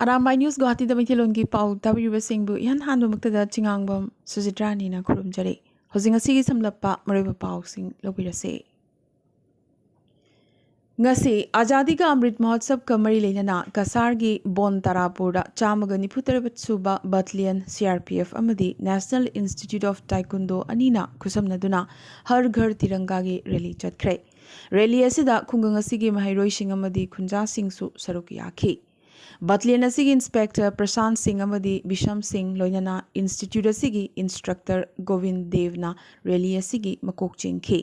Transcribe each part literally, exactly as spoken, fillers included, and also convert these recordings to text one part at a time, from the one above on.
Arambai news ꯒꯨꯋꯥꯍꯥꯇꯤꯗ ꯃꯩꯇꯩꯂꯣꯟꯒꯤ ꯄꯥꯎ ꯇꯥꯕꯤꯔꯤꯕꯁꯤꯡꯕꯨ ꯏꯍꯥꯟ ꯍꯥꯟꯕꯃꯛꯇꯗ ꯆꯤꯉꯥꯡꯕꯝ ꯁꯨꯖꯤꯇ꯭ꯔꯥꯅꯤꯅ ꯈꯨꯔꯨꯝꯖꯔꯤ꯫ ꯍꯧꯖꯤꯛ ꯉꯁꯤꯒꯤ ꯁꯝꯂꯞꯄ ꯃꯔꯨꯑꯣꯏꯕ ꯄꯥꯎꯁꯤꯡ ꯂꯧꯕꯤꯔꯁꯤ꯫ ꯉꯁꯤ ꯑꯖꯥꯗꯤ ꯀꯥ ꯑꯃ꯭ꯔꯤꯠ ꯃꯍꯣꯠꯁꯕꯀ ꯃꯔꯤ ꯂꯩꯅꯅ ꯀꯁꯥꯔꯒꯤ ꯕꯣꯟ ꯇꯥꯔꯥꯄꯨꯔꯗ ꯆꯥꯝꯃꯒ ꯅꯤꯐꯨ ꯇꯔꯦꯠ ꯁꯨꯕ ꯕꯠꯂꯤꯌꯟ, ꯁꯤ ꯑꯥꯔ ꯄꯤ ꯑꯦꯐ ꯑꯃꯗꯤ National Institute of Taekwondo ꯑꯅꯤꯅ ꯈꯨꯠꯁꯝꯅꯗꯨꯅ ꯍꯔ ꯘꯔ ꯇꯤꯔꯪꯒꯥꯒꯤ ꯔꯦꯂꯤ ꯆꯠꯈ꯭ꯔꯦ꯫ ꯔꯦꯂꯤ ꯑꯁꯤꯗ ꯈꯨꯡꯒꯪ ꯑꯁꯤꯒꯤ ꯃꯍꯩꯔꯣꯏꯁꯤꯡ ꯑꯃꯗꯤ ꯈꯨꯟꯖꯥꯁꯤꯡꯁꯨ ꯁꯔꯨꯛ ꯌꯥꯈꯤ꯫ ꯕꯠꯂꯤꯌꯟ ꯑꯁꯤꯒꯤ ꯏꯟꯁꯄꯦꯛꯇꯔ ꯄ꯭ꯔꯁꯥꯟꯠ ꯁꯤꯡ ꯑꯃꯗꯤ ꯕꯤꯁꯝ ꯁꯤꯡ, ꯂꯣꯏꯅꯅ ꯏꯟꯁꯇꯤꯇ꯭ꯌꯨꯠ ꯑꯁꯤꯒꯤ ꯏꯟꯁꯇ꯭ꯔꯛꯇꯔ ꯒꯣꯕꯤꯟ ꯗꯦꯕꯅ ꯔꯦꯂꯤ ꯑꯁꯤꯒꯤ ꯃꯀꯣꯛ ꯆꯤꯡꯈꯤ꯫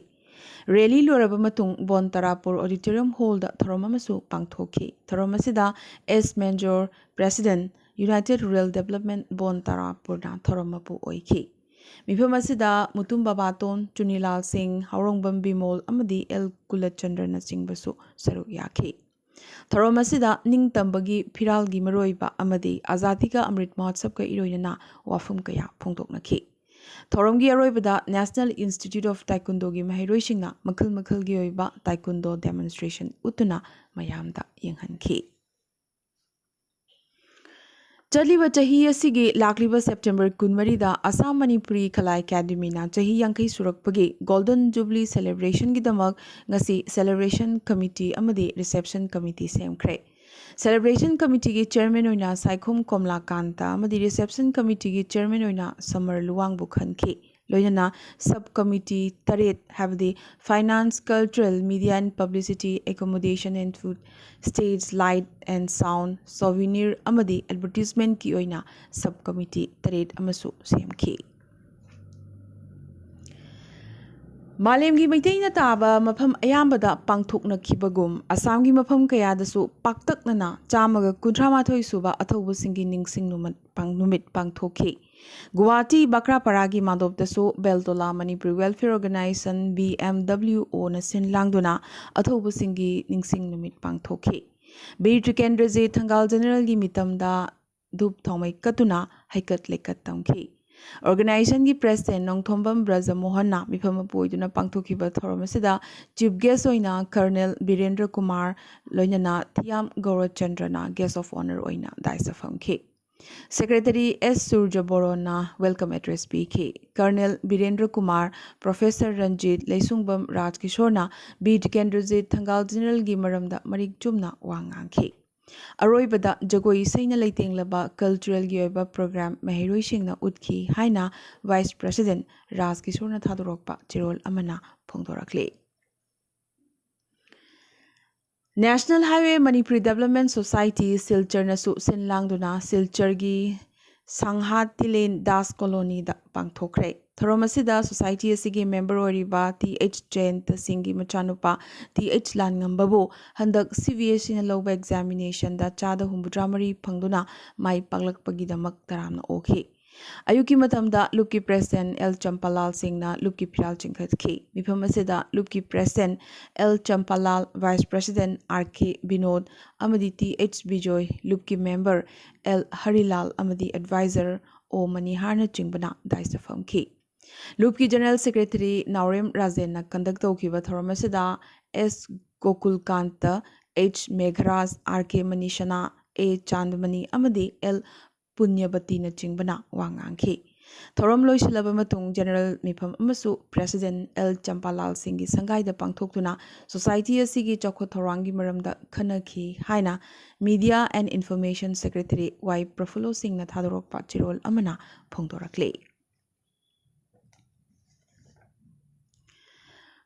ꯔꯦꯂꯤ ꯂꯣꯏꯔꯕ ꯃꯇꯨꯡ ꯕꯣꯟ ꯇꯥꯔꯥꯄꯨꯔ ꯑꯣꯗꯤꯇꯣꯔꯤꯌꯝ ꯍꯣꯜꯗ ꯊꯧꯔꯝ ꯑꯃꯁꯨ ꯄꯥꯡꯊꯣꯛꯈꯤ꯫ ꯊꯧꯔꯝ ꯑꯁꯤꯗ ꯑꯦꯁ ꯃꯦꯟꯖꯣꯔ, ꯄ꯭ꯔꯦꯁꯤꯗꯦꯟꯠ, United Rural Development ꯕꯣꯟ ꯇꯥꯔꯥꯄꯨꯔꯅ ꯊꯧꯔꯝ ꯃꯄꯨ ꯑꯣꯏꯈꯤ꯫ ꯃꯤꯐꯝ ꯑꯁꯤꯗ ꯃꯨꯇꯨꯝ ꯕꯥꯕꯥꯇꯣꯟ, ꯆꯨꯅꯤꯂꯥꯜ ꯁꯤꯡ, ꯍꯥꯎꯔꯣꯡꯕꯝ ꯕꯤꯃꯣꯜ ꯑꯃꯗꯤ ꯑꯦꯜ ꯀꯨꯂꯆꯟꯗ꯭ꯔꯅꯆꯤꯡꯕꯁꯨ ꯁꯔꯨꯛ ꯌꯥꯈꯤ꯫ ꯊꯧꯔꯝ ꯑꯁꯤꯗ ꯅꯤꯡꯇꯝꯕꯒꯤ ꯐꯤꯔꯥꯜꯒꯤ ꯃꯔꯨꯑꯣꯏꯕ ꯑꯃꯗꯤ ꯑꯖꯥꯗꯤ ꯀꯥ ꯑꯃ꯭ꯔꯤꯠ ꯃꯍꯣꯠꯁꯕꯀ ꯏꯔꯣꯏꯅꯅ ꯋꯥꯐꯝ ꯀꯌꯥ ꯐꯣꯡꯗꯣꯛꯅꯈꯤ꯫ ꯊꯧꯔꯝꯒꯤ ꯑꯔꯣꯏꯕꯗ National Institute of Taekwondoꯒꯤ ꯃꯍꯩꯔꯣꯏꯁꯤꯡꯅ ꯃꯈꯜ ꯃꯈꯜꯒꯤ ꯑꯣꯏꯕ ꯇꯥꯏꯀꯨꯟꯗꯣ ꯗꯦꯃꯣꯟꯁꯇ꯭ꯔꯦꯁꯟ ꯎꯠꯇꯨꯅ ꯃꯌꯥꯝꯗ ꯌꯦꯡꯍꯟꯈꯤ꯫ ꯆꯠꯂꯤꯕ ꯆꯍꯤ ꯑꯁꯤꯒꯤ ꯂꯥꯛꯂꯤꯕ ꯁꯦꯞꯇꯦꯝꯕꯔ ꯀꯨꯟꯃꯔꯤꯗ ꯑꯁꯥꯝ ꯃꯅꯤꯄꯨꯔꯤ ꯀꯂꯥ ꯑꯦꯀꯥꯗꯃꯤꯅ ꯆꯍꯤ ꯌꯥꯡꯈꯩ ꯁꯨꯔꯛꯄꯒꯤ ꯒꯣꯜꯗꯟ ꯖꯨꯕꯂꯤ ꯁꯦꯂꯦꯕ꯭ꯔꯦꯁꯟꯒꯤꯗꯃꯛ ꯉꯁꯤ ꯁꯦꯂꯦꯕ꯭ꯔꯦꯁꯟ ꯀꯃꯤꯇꯤ ꯑꯃꯗꯤ ꯔꯤꯁꯦꯞꯁꯟ ꯀꯃꯤꯇꯤ ꯁꯦꯝꯈ꯭ꯔꯦ꯫ ꯁꯦꯂꯦꯕ꯭ꯔꯦꯁꯟ ꯀꯃꯤꯇꯤꯒꯤ ꯆꯦꯌꯔꯃꯦꯟ ꯑꯣꯏꯅ ꯁꯥꯏꯈꯣꯝ ꯀꯣꯝꯂꯥꯀꯥꯟꯇ ꯑꯃꯗꯤ ꯔꯤꯁꯦꯞꯁꯟ ꯀꯃꯤꯇꯤꯒꯤ ꯆꯦꯌꯔꯃꯦꯟ ꯑꯣꯏꯅ ꯁꯃꯔ ꯂꯨꯋꯥꯡꯕꯨ ꯈꯟꯈꯤ꯫ ꯂꯣꯏꯅꯅ ꯁꯕ ꯀꯃꯤꯇꯤ ꯇꯔꯦꯠ, ꯍꯥꯏꯕꯗꯤ Finance, Cultural, Media and Publicity, Accommodation and Food, Stage, Light and Sound, Souvenir ꯑꯃꯗꯤ Advertisementꯀꯤ ꯑꯣꯏꯅ ꯁꯕ ꯀꯃꯤꯇꯤ ꯇꯔꯦꯠ ꯑꯃꯁꯨ ꯁꯦꯝꯈꯤ꯫ ꯃꯥꯂꯦꯝꯒꯤ ꯃꯩꯇꯩꯅ ꯇꯥꯕ ꯃꯐꯝ ꯑꯌꯥꯝꯕꯗ ꯄꯥꯡꯊꯣꯛꯅꯈꯤꯕꯒꯨꯝ, ꯑꯁꯥꯝꯒꯤ ꯃꯐꯝ ꯀꯌꯥꯗꯁꯨ ꯄꯥꯛꯇꯛꯅꯅ ꯆꯥꯝꯃꯒ ꯀꯨꯟꯊ꯭ꯔꯥ ꯃꯥꯊꯣꯏ ꯁꯨꯕ ꯑꯊꯧꯕꯁꯤꯡꯒꯤ ꯅꯤꯡꯁꯤꯡ ꯅꯨꯃꯤꯠ ꯄꯥꯡ-, ꯅꯨꯃꯤꯠ ꯄꯥꯡꯊꯣꯛꯈꯤ꯫ ꯒꯨꯋꯥꯍꯥꯇꯤ ꯕꯥꯀ꯭ꯔꯥꯄꯥꯔꯥꯒꯤ ꯃꯥꯟꯗꯣꯞꯇꯁꯨ Beltola Manipuri welfare organization, B M W ꯑꯣꯅ ꯁꯤꯟ ꯂꯥꯡꯗꯨꯅ ꯑꯊꯧꯕꯁꯤꯡꯒꯤ ꯅꯤꯡꯁꯤꯡ ꯅꯨꯃꯤꯠ ꯄꯥꯡꯊꯣꯛꯈꯤ꯫ ꯕꯤꯔ ꯇ꯭ꯔꯤꯀꯦꯟꯗ꯭ꯔꯖꯤꯠ ꯊꯪꯒꯥꯜ ꯖꯦꯅꯦꯔꯦꯜꯒꯤ ꯃꯤꯇꯝꯗ ꯙꯨꯞ ꯊꯥꯎꯃꯩ ꯀꯠꯇꯨꯅ ꯍꯩꯀꯠ ꯂꯩꯀꯠ ꯇꯝꯈꯤ꯫ ꯑꯣꯔꯒꯅꯥꯏꯖꯦꯁꯟꯒꯤ ꯄ꯭ꯔꯦꯁꯤꯗꯦꯟ ꯅꯣꯡꯊꯣꯝꯕꯝ ꯕ꯭ꯔꯖꯃꯣꯍꯟꯅ ꯃꯤꯐꯝ ꯃꯄꯨ ꯑꯣꯏꯗꯨꯅ ꯄꯥꯡꯊꯣꯛꯈꯤꯕ ꯊꯧꯔꯝ ꯑꯁꯤꯗ ꯆꯤꯐ ꯒꯦꯁ ꯑꯣꯏꯅ ꯀꯔꯅꯦꯜ ꯕꯤꯔꯦꯟꯗ꯭ꯔ ꯀꯨꯃꯥꯔ ꯂꯣꯏꯅꯅ ꯊꯤꯌꯥꯝ ꯒꯧꯔꯆꯟꯗ꯭ꯔꯅ ꯒꯦꯁ ꯑꯣꯐ ꯑꯣꯅꯔ ꯑꯣꯏꯅ ꯗꯥꯏꯁꯇ ꯐꯝꯈꯤ꯫ ꯁꯦꯀ꯭ꯔꯦꯇꯔꯤ ꯑꯦꯁ ꯁꯨꯔꯖ ꯕꯣꯔꯣꯟꯅ ꯋꯦꯜꯀꯝ ꯑꯦꯗ꯭ꯔꯦꯁ ꯄꯤꯈꯤ꯫ ꯀꯔꯅꯦꯜ ꯕꯤꯔꯦꯟꯗ꯭ꯔ ꯀꯨꯃꯥꯔ, ꯄ꯭ꯔꯣꯐꯦꯁꯔ ꯔꯟꯖꯤꯠ, ꯂꯩꯁꯨꯡꯕꯝ ꯔꯥꯖꯀꯤꯁꯣꯔꯅ ꯕꯤꯔ ꯇꯤꯀꯦꯟꯗ꯭ꯔꯖꯤꯠ ꯊꯪꯒꯥꯜ ꯖꯦꯅꯔꯦꯜꯒꯤ ꯃꯔꯝꯗ ꯃꯔꯤꯛ ꯆꯨꯝꯅ ꯋꯥ ꯉꯥꯡꯈꯤ꯫ ꯑꯔꯣꯏꯕꯗ ꯖꯒꯣꯏ ꯏꯁꯩꯅ ꯂꯩꯇꯦꯡꯂꯕ ꯀꯜꯆꯔꯦꯜꯒꯤ ꯑꯣꯏꯕ ꯄ꯭ꯔꯣꯒ꯭ꯔꯥꯝ ꯃꯍꯩꯔꯣꯏꯁꯤꯡꯅ ꯎꯠꯈꯤ ꯍꯥꯏꯅ ꯚꯥꯏꯁ ꯄ꯭ꯔꯦꯁꯤꯗꯦꯟ ꯔꯥꯖꯀꯤꯁꯣꯔꯅ ꯊꯥꯗꯣꯔꯛꯄ ꯆꯦꯔꯣꯜ ꯑꯃꯅ ꯐꯣꯡꯗꯣꯔꯛꯂꯤ꯫ National highway Manipuri development society ꯁꯤꯜꯆꯔꯅꯁꯨ ꯁꯤꯟ ꯂꯥꯡꯗꯨꯅ ꯁꯤꯜꯆꯔꯒꯤ ꯁꯪꯍꯥꯠ ꯇꯤꯂꯦꯟ ꯗꯥꯁ ꯀꯣꯂꯣꯅꯤꯗ ꯄꯥꯡꯊꯣꯛꯈ꯭ꯔꯦ꯫ ꯊꯧꯔꯝ ꯑꯁꯤꯗ ꯁꯣꯁꯥꯏꯇꯤ ꯑꯁꯤꯒꯤ ꯃꯦꯝꯕꯔ ꯑꯣꯏꯔꯤꯕ ꯇꯤ ꯑꯩꯆ ꯖꯌꯟꯇ ꯁꯤꯡꯒꯤ ꯃꯆꯥꯅꯨꯄꯥ ꯇꯤ ꯑꯩꯆ ꯂꯥꯟꯉꯝꯕꯕꯨ ꯍꯟꯗꯛ ꯁꯤ ꯕꯤ ꯑꯦꯁ ꯏꯅ ꯂꯧꯕ ꯑꯦꯛꯖꯥꯃꯤꯅꯦꯁꯟꯗ ꯆꯥꯗ ꯍꯨꯝꯐꯨꯇꯔꯥ ꯃꯔꯤ ꯐꯪꯗꯨꯅ ꯃꯥꯏ ꯄꯥꯛꯂꯛꯄꯒꯤꯗꯃꯛ ꯇꯔꯥꯝꯅ ꯑꯣꯛꯈꯤ꯫ ꯑꯌꯨꯛꯀꯤ ꯃꯇꯝꯗ ꯂꯨꯞꯀꯤ ꯄ꯭ꯔꯦꯁꯤꯗꯦꯟ ꯑꯦꯜ ꯆꯝꯄꯥꯂꯥꯜ ꯁꯤꯡꯅ ꯂꯨꯞꯀꯤ ꯐꯤꯔꯥꯜ ꯆꯤꯡꯈꯠꯈꯤ꯫ ꯃꯤꯐꯝ ꯑꯁꯤꯗ ꯂꯨꯞꯀꯤ president L Champalal, vice president R K Binod ꯑꯃꯗꯤ ꯇꯤ ꯑꯩꯆ ꯕꯤꯖꯣꯏ, ꯂꯨꯞꯀꯤ ꯃꯦꯝꯕꯔ ꯑꯦꯜ ꯍꯔꯤꯂꯥꯜ ꯑꯃꯗꯤ ꯑꯦꯗꯚꯥꯏꯖꯔ ꯑꯣ ꯃꯅꯤꯍꯥꯔꯅꯆꯤꯡꯕꯅ ꯗꯥꯏꯁꯇ ꯐꯝꯈꯤ꯫ ꯂꯨꯞꯀꯤ ꯖꯦꯅꯔꯦꯜ ꯁꯦꯀ꯭ꯔꯦꯇꯔꯤ ꯅꯥꯎꯔꯦꯝ ꯔꯥꯖꯦꯟꯅ ꯀꯟꯗꯛ ꯇꯧꯈꯤꯕ ꯊꯧꯔꯝ ꯑꯁꯤꯗ ꯑꯦꯁ ꯒꯣꯀꯨꯜꯀꯥꯟꯇ, ꯑꯩꯆ ꯃꯦꯘꯔꯥꯖ, ꯑꯥꯔ ꯀꯦ ꯃꯅꯤꯁꯅꯥ, ꯑꯦ ꯆꯥꯟꯗꯃꯅꯤ ꯑꯃꯗꯤ ꯑꯦꯜ ꯄꯨꯅ꯭ꯌꯕꯇꯤꯅꯆꯤꯡꯕꯅ ꯋꯥ ꯉꯥꯡꯈꯤ꯫ ꯊꯧꯔꯝ ꯂꯣꯏꯁꯤꯜꯂꯕ ꯃꯇꯨꯡ ꯖꯦꯅꯔꯦꯜ ꯃꯤꯐꯝ ꯑꯃꯁꯨ ꯄ꯭ꯔꯦꯁꯤꯗꯦꯟ ꯑꯦꯜ ꯆꯝꯄꯥꯂꯥꯜ ꯁꯤꯡꯒꯤ ꯁꯪꯒꯥꯏꯗ ꯄꯥꯡꯊꯣꯛꯇꯨꯅ ꯁꯣꯁꯥꯏꯇꯤ ꯑꯁꯤꯒꯤ ꯆꯥꯎꯈꯠ ꯊꯧꯔꯥꯡꯒꯤ ꯃꯔꯝꯗ ꯈꯟꯅꯈꯤ ꯍꯥꯏꯅ Media and Information Secretary ꯋꯥꯏ ꯄ꯭ꯔꯐꯨꯜꯂꯣ ꯁꯤꯡꯅ ꯊꯥꯗꯣꯔꯛꯄ ꯆꯦꯔꯣꯜ ꯑꯃꯅ ꯐꯣꯡꯗꯣꯔꯛꯂꯤ꯫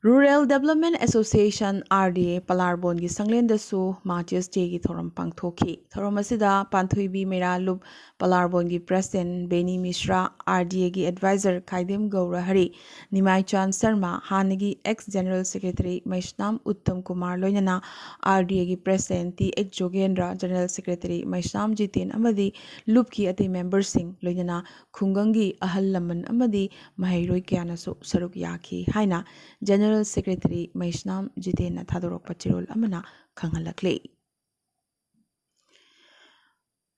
Rural Development Association, R D A, ꯄꯂꯥꯔꯕꯣꯟꯒꯤ ꯁꯪꯂꯦꯟꯗꯁꯨ ꯃꯥꯆꯦꯁ ꯗꯦꯒꯤ ꯊꯧꯔꯝ ꯄꯥꯡꯊꯣꯛꯈꯤ꯫ ꯊꯧꯔꯝ ꯑꯁꯤꯗ ꯄꯥꯟꯊꯣꯏꯕꯤ ꯃꯩꯔꯥ ꯂꯨꯞ ꯄꯂꯥꯔꯕꯣꯟꯒꯤ president Beni Mishra, R D A ꯒꯤ ꯑꯦꯗꯚꯥꯏꯖꯔ ꯈꯥꯏꯗꯦꯝ ꯒꯧꯔ ꯍꯔꯤ, ꯅꯤꯃꯥꯏꯆꯥꯟ ꯁꯔꯃ, ꯍꯥꯟꯅꯒꯤ ex general secretary Meisnam Uttam Kumar ꯂꯣꯏꯅꯅ R D A ꯒꯤ president T H Jogendra, general secretary Meisnam Jiten ꯑꯃꯗꯤ ꯂꯨꯞꯀꯤ ꯑꯇꯩ ꯃꯦꯝꯕꯔꯁꯤꯡ ꯂꯣꯏꯅꯅ ꯈꯨꯡꯒꯪꯒꯤ ꯑꯍꯜ ꯂꯃꯟ ꯑꯃꯗꯤ ꯃꯍꯩꯔꯣꯏ ꯀꯌꯥꯅꯁꯨ ꯁꯔꯨꯛ ꯌꯥꯈꯤ ꯍꯥꯏꯅ ꯖꯦꯅꯔꯦꯜ ꯁꯦꯀ꯭ꯔꯦꯇꯔꯤ ꯃꯩꯁꯅꯥꯝ ꯖꯤꯇꯦꯟꯅ ꯊꯥꯗꯣꯔꯛꯄ ꯆꯦꯔꯣꯜ ꯑꯃꯅ ꯈꯪꯍꯜꯂꯛꯂꯤ꯫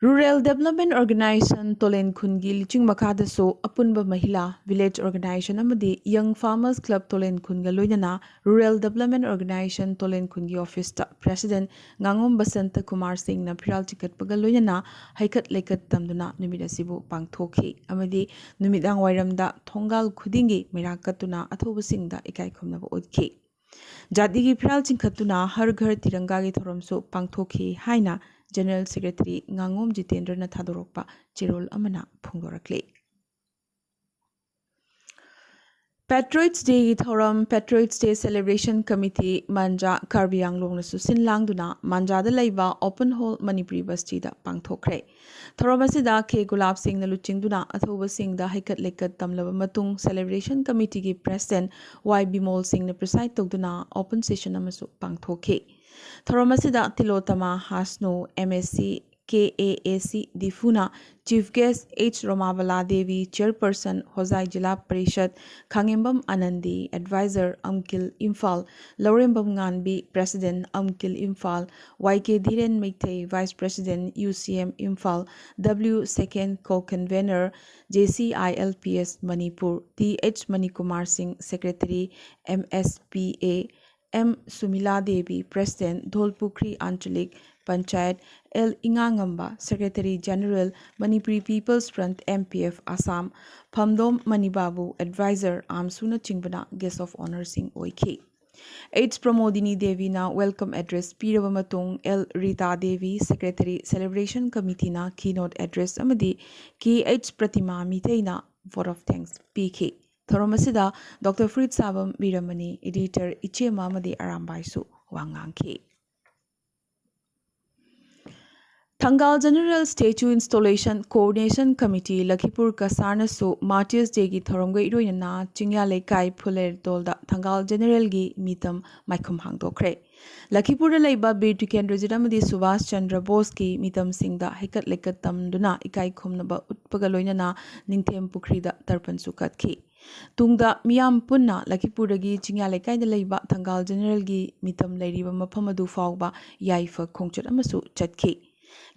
Rural Development Organization ꯇꯣꯂꯦꯟ ꯈꯨꯟꯒꯤ ꯂꯨꯆꯤꯡ ꯃꯈꯥꯗꯁꯨ ꯑꯄꯨꯟꯕ ꯃꯍꯤꯂꯥ Village Organization ꯑꯃꯗꯤ Young Farmers Club ꯇꯣꯂꯦꯟ ꯈꯨꯟꯒ ꯂꯣꯏꯅꯅ Rural Development Organization ꯇꯣꯂꯦꯟ ꯈꯨꯟꯒꯤ ꯑꯣꯐꯤꯁꯇ President ꯉꯥꯉꯣꯝ ꯕꯁꯟꯇ ꯀꯨꯃꯥꯔ ꯁꯤꯡꯅ ꯐꯤꯔꯥꯜ ꯆꯤꯡꯈꯠꯄꯒ ꯂꯣꯏꯅꯅ ꯍꯩꯀꯠ ꯂꯩꯀꯠ ꯇꯝꯗꯨꯅ ꯅꯨꯃꯤꯠ ꯑꯁꯤꯕꯨ ꯄꯥꯡꯊꯣꯛꯈꯤ ꯑꯃꯗꯤ ꯅꯨꯃꯤꯗꯥꯡ ꯋꯥꯏꯔꯝꯗ ꯊꯣꯡꯒꯥꯜ ꯈꯨꯗꯤꯡꯒꯤ ꯃꯩꯔꯥ ꯀꯠꯇꯨꯅ ꯑꯊꯧꯕꯁꯤꯡꯗ ꯏꯀꯥꯏ ꯈꯨꯝꯅꯕ ꯎꯠꯈꯤ꯫ ꯖꯥꯇꯤꯒꯤ ꯐꯤꯔꯥꯜ ꯆꯤꯡꯈꯠꯇꯨꯅ ꯍꯔ ꯘꯔ ꯇꯤꯔꯪꯒꯥꯒꯤ ꯊꯧꯔꯝꯁꯨ ꯄꯥꯡꯊꯣꯛꯈꯤ ꯍꯥꯏꯅ General Secretary ꯉꯥꯉꯣꯝ ꯖꯤꯇꯦꯟꯗ꯭ꯔꯅ ꯊꯥꯗꯣꯔꯛꯄ ꯆꯦꯔꯣꯜ ꯑꯃꯅ ꯐꯣꯡꯗꯣꯔꯛꯂꯤ꯫ Patriots Dayꯒꯤ ꯊꯧꯔꯝ Patriots Day Celebration Committee ꯃꯟꯖꯥ ꯀꯥꯔꯕꯤ ꯑꯪꯂꯣꯡꯅꯁꯨ ꯁꯤꯟ ꯂꯥꯡꯗꯨꯅ ꯃꯟꯖꯥꯗ ꯂꯩꯕ Open Hall ꯃꯅꯤꯄꯨꯔꯤ ꯕꯁꯇꯤꯗ ꯄꯥꯡꯊꯣꯛꯈ꯭ꯔꯦ꯫ ꯊꯧꯔꯝ ꯑꯁꯤꯗ ꯀꯦ ꯒꯨꯂꯥꯞ ꯁꯤꯡꯅ ꯂꯨꯆꯤꯡꯗꯨꯅ ꯑꯊꯧꯕꯁꯤꯡꯗ ꯍꯩꯀꯠ ꯂꯩꯀꯠ ꯇꯝꯂꯕ ꯃꯇꯨꯡ Celebration Committeeꯒꯤ President ꯋꯥꯏ ꯕꯤꯃꯣꯜ ꯁꯤꯡꯅ preside ꯇꯧꯗꯨꯅ open session ꯑꯃꯁꯨ ꯄꯥꯡꯊꯣꯛꯈꯤ꯫ ꯊꯧꯔꯝ ꯑꯁꯤꯗ ꯇꯤꯂꯣꯇꯃꯥ ꯍꯥꯁꯅꯨ, MAC, KAAC ꯗꯤꯐꯨꯅ Chief Guest, H ꯔꯣꯃꯥꯕꯂꯥ Devi, Chairperson, ꯍꯣꯖꯥꯏ ꯖꯤꯂꯥ ꯄꯔꯤꯁꯠ, ꯈꯥꯉꯦꯝꯕꯝ ꯑꯥꯅꯟꯗꯤ, Advisor, ꯑꯝꯀꯤꯜ ꯏꯝꯐꯥꯜ, ꯂꯧꯔꯦꯝꯕꯝ ꯉꯥꯟꯕꯤ, President, ꯑꯝꯀꯤꯜ Imphal, YK ꯙꯤꯔꯦꯟ Meitei, Vice President, UCM Imphal, W ꯁꯦꯀꯦꯟ, Co-Convener, JCILPS Manipur, TH Manikumar ꯁꯤꯡ, Secretary, MSPA, M ꯁꯨꯃꯤꯂꯥ Devi, President, ꯙꯣꯜꯄꯨꯈ꯭ꯔꯤ ꯑꯟꯆꯂꯤꯛ panchayat, L ꯏꯉꯥꯉꯝꯕ, Secretary General, Manipuri People's Front, MPF, Assam, ꯐꯝꯗꯣꯝ ꯃꯅꯤꯕꯥꯕꯨ, Advisor, ꯑꯥꯝꯁꯨꯅꯆꯤꯡꯕꯅ Guest of Honourꯁꯤꯡ ꯑꯣꯏꯈꯤ꯫ H Pramodini ꯗꯦꯕꯤꯅ welcome address ꯄꯤꯔꯕ ꯃꯇꯨꯡ, L Rita Devi, Secretary, Celebration Committeeꯅ keynote address ꯑꯃꯗꯤ KH ꯄ꯭ꯔꯇꯤꯃꯥ ꯃꯤꯇꯩꯅ vote of thanks ꯄꯤꯈꯤ꯫ ꯊꯧꯔꯝ ꯑꯁꯤꯗ Doctor ꯐꯨꯔꯤꯠꯁꯥꯕꯝ ꯕꯤꯔꯃꯅꯤ, Editor ꯏꯆꯦꯃ ꯑꯃꯗꯤ ꯑꯔꯥꯝꯕꯥꯏꯁꯨ ꯋꯥ ꯉꯥꯡꯈꯤ꯫ ꯊꯪꯒꯥꯜ General Statue Installation Coordination Committee ꯂꯈꯤꯄꯨꯔ ꯀꯁꯥꯔꯅꯁꯨ Martyrs Dayꯒꯤ ꯊꯧꯔꯝꯒ ꯏꯔꯣꯏꯅꯅ ꯆꯤꯡꯌꯥ ꯂꯩꯀꯥꯏ ꯐꯨꯂꯦꯔꯇꯣꯜꯗ ꯊꯪꯒꯥꯜ Generalꯒꯤ ꯃꯤꯇꯝ ꯃꯥꯏꯈꯨꯝ ꯍꯥꯡꯗꯣꯛꯈ꯭ꯔꯦ꯫ ꯂꯈꯤꯄꯨꯔꯗ ꯂꯩꯕ ꯕꯤꯔ ꯇꯤꯀꯦꯟꯗ꯭ꯔꯖꯤꯠ ꯑꯃꯗꯤ ꯁꯨꯚꯥꯁ ꯆꯟꯗ꯭ꯔ ꯕꯣꯁꯀꯤ ꯃꯤꯇꯝꯁꯤꯡꯗ ꯍꯩꯀꯠ ꯂꯩꯀꯠ ꯇꯝꯗꯨꯅ ꯏꯀꯥꯏ ꯈꯨꯝꯅꯕ ꯎꯠꯄꯒ ꯂꯣꯏꯅꯅ ꯅꯤꯡꯊꯦꯝ ꯄꯨꯈ꯭ꯔꯤꯗ ꯇꯔꯄꯟꯁꯨ ꯀꯠꯈꯤ꯫ ꯇꯨꯡꯗ ꯃꯤꯌꯥꯝ ꯄꯨꯟꯅ ꯂꯈꯤꯄꯨꯔꯗꯒꯤ ꯆꯤꯡꯌꯥ ꯂꯩꯀꯥꯏꯗ ꯂꯩꯕ ꯊꯪꯒꯥꯜ Generalꯒꯤ ꯃꯤꯇꯝ ꯂꯩꯔꯤꯕ ꯃꯐꯝ ꯑꯗꯨ ꯐꯥꯎꯕ ꯌꯥꯏꯐ ꯈꯣꯡꯆꯠ ꯑꯃꯁꯨ ꯆꯠꯈꯤ꯫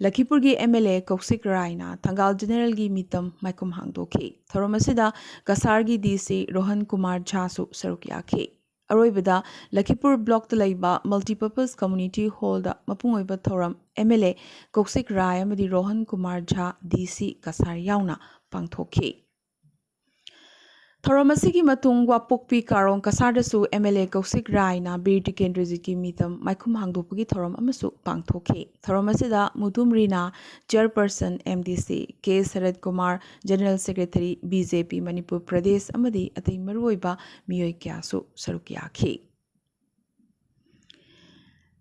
ꯂꯈꯤꯄꯨꯔꯒꯤ MLA ꯀꯧꯁꯤꯛ ꯔꯥꯏꯅ ꯊꯪꯒꯥꯜ ꯖꯦꯅꯦꯔꯦꯜꯒꯤ ꯃꯤꯇꯝ ꯃꯥꯏꯈꯨꯝ ꯍꯥꯡꯗꯣꯛꯈꯤ꯫ ꯊꯧꯔꯝ ꯑꯁꯤꯗ ꯀꯁꯥꯔꯒꯤ DC ꯔꯣꯍꯟ ꯀꯨꯃꯥꯔ ꯖꯥꯁꯨ ꯁꯔꯨꯛ ꯌꯥꯈꯤ꯫ ꯑꯔꯣꯏꯕꯗ ꯂꯈꯤꯄꯨꯔ ꯕ꯭ꯂꯣꯛꯇ ꯂꯩꯕ Multipurpose Community Hallꯗ ꯃꯄꯨꯡ ꯑꯣꯏꯕ ꯊꯧꯔꯝ MLA ꯀꯧꯁꯤꯛ ꯔꯥꯏ ꯑꯃꯗꯤ ꯔꯣꯍꯟ ꯀꯨꯃꯥꯔ ꯖꯥ, DC ꯀꯁꯥꯔ ꯌꯥꯎꯅ ꯄꯥꯡꯊꯣꯛꯈꯤ꯫ ꯊꯧꯔꯝ ꯑꯁꯤꯒꯤ ꯃꯇꯨꯡ ꯋꯥꯄꯣꯛꯄꯤ ꯀꯥꯔꯣꯡ ꯀꯁꯥꯔꯗꯁꯨ MLA ꯀꯧꯁꯤꯛ ꯔꯥꯏꯅ ꯕꯤꯔ ꯇꯤꯀꯦꯟꯗ꯭ꯔꯖꯤꯠꯀꯤ ꯃꯤꯇꯝ ꯃꯥꯏꯈꯨꯝ ꯍꯥꯡꯗꯣꯛꯄꯒꯤ ꯊꯧꯔꯝ ꯑꯃꯁꯨ ꯄꯥꯡꯊꯣꯛꯈꯤ꯫ ꯊꯧꯔꯝ ꯑꯁꯤꯗ ꯃꯨꯇꯨꯝ ꯔꯤꯅꯥ, Chairperson MDC, K ꯁꯔꯠ Kumar, General Secretary BJP Manipur Pradesh ꯑꯃꯗꯤ ꯑꯇꯩ ꯃꯔꯨꯑꯣꯏꯕ ꯃꯤꯑꯣꯏ ꯀꯌꯥꯁꯨ ꯁꯔꯨꯛ ꯌꯥꯈꯤ꯫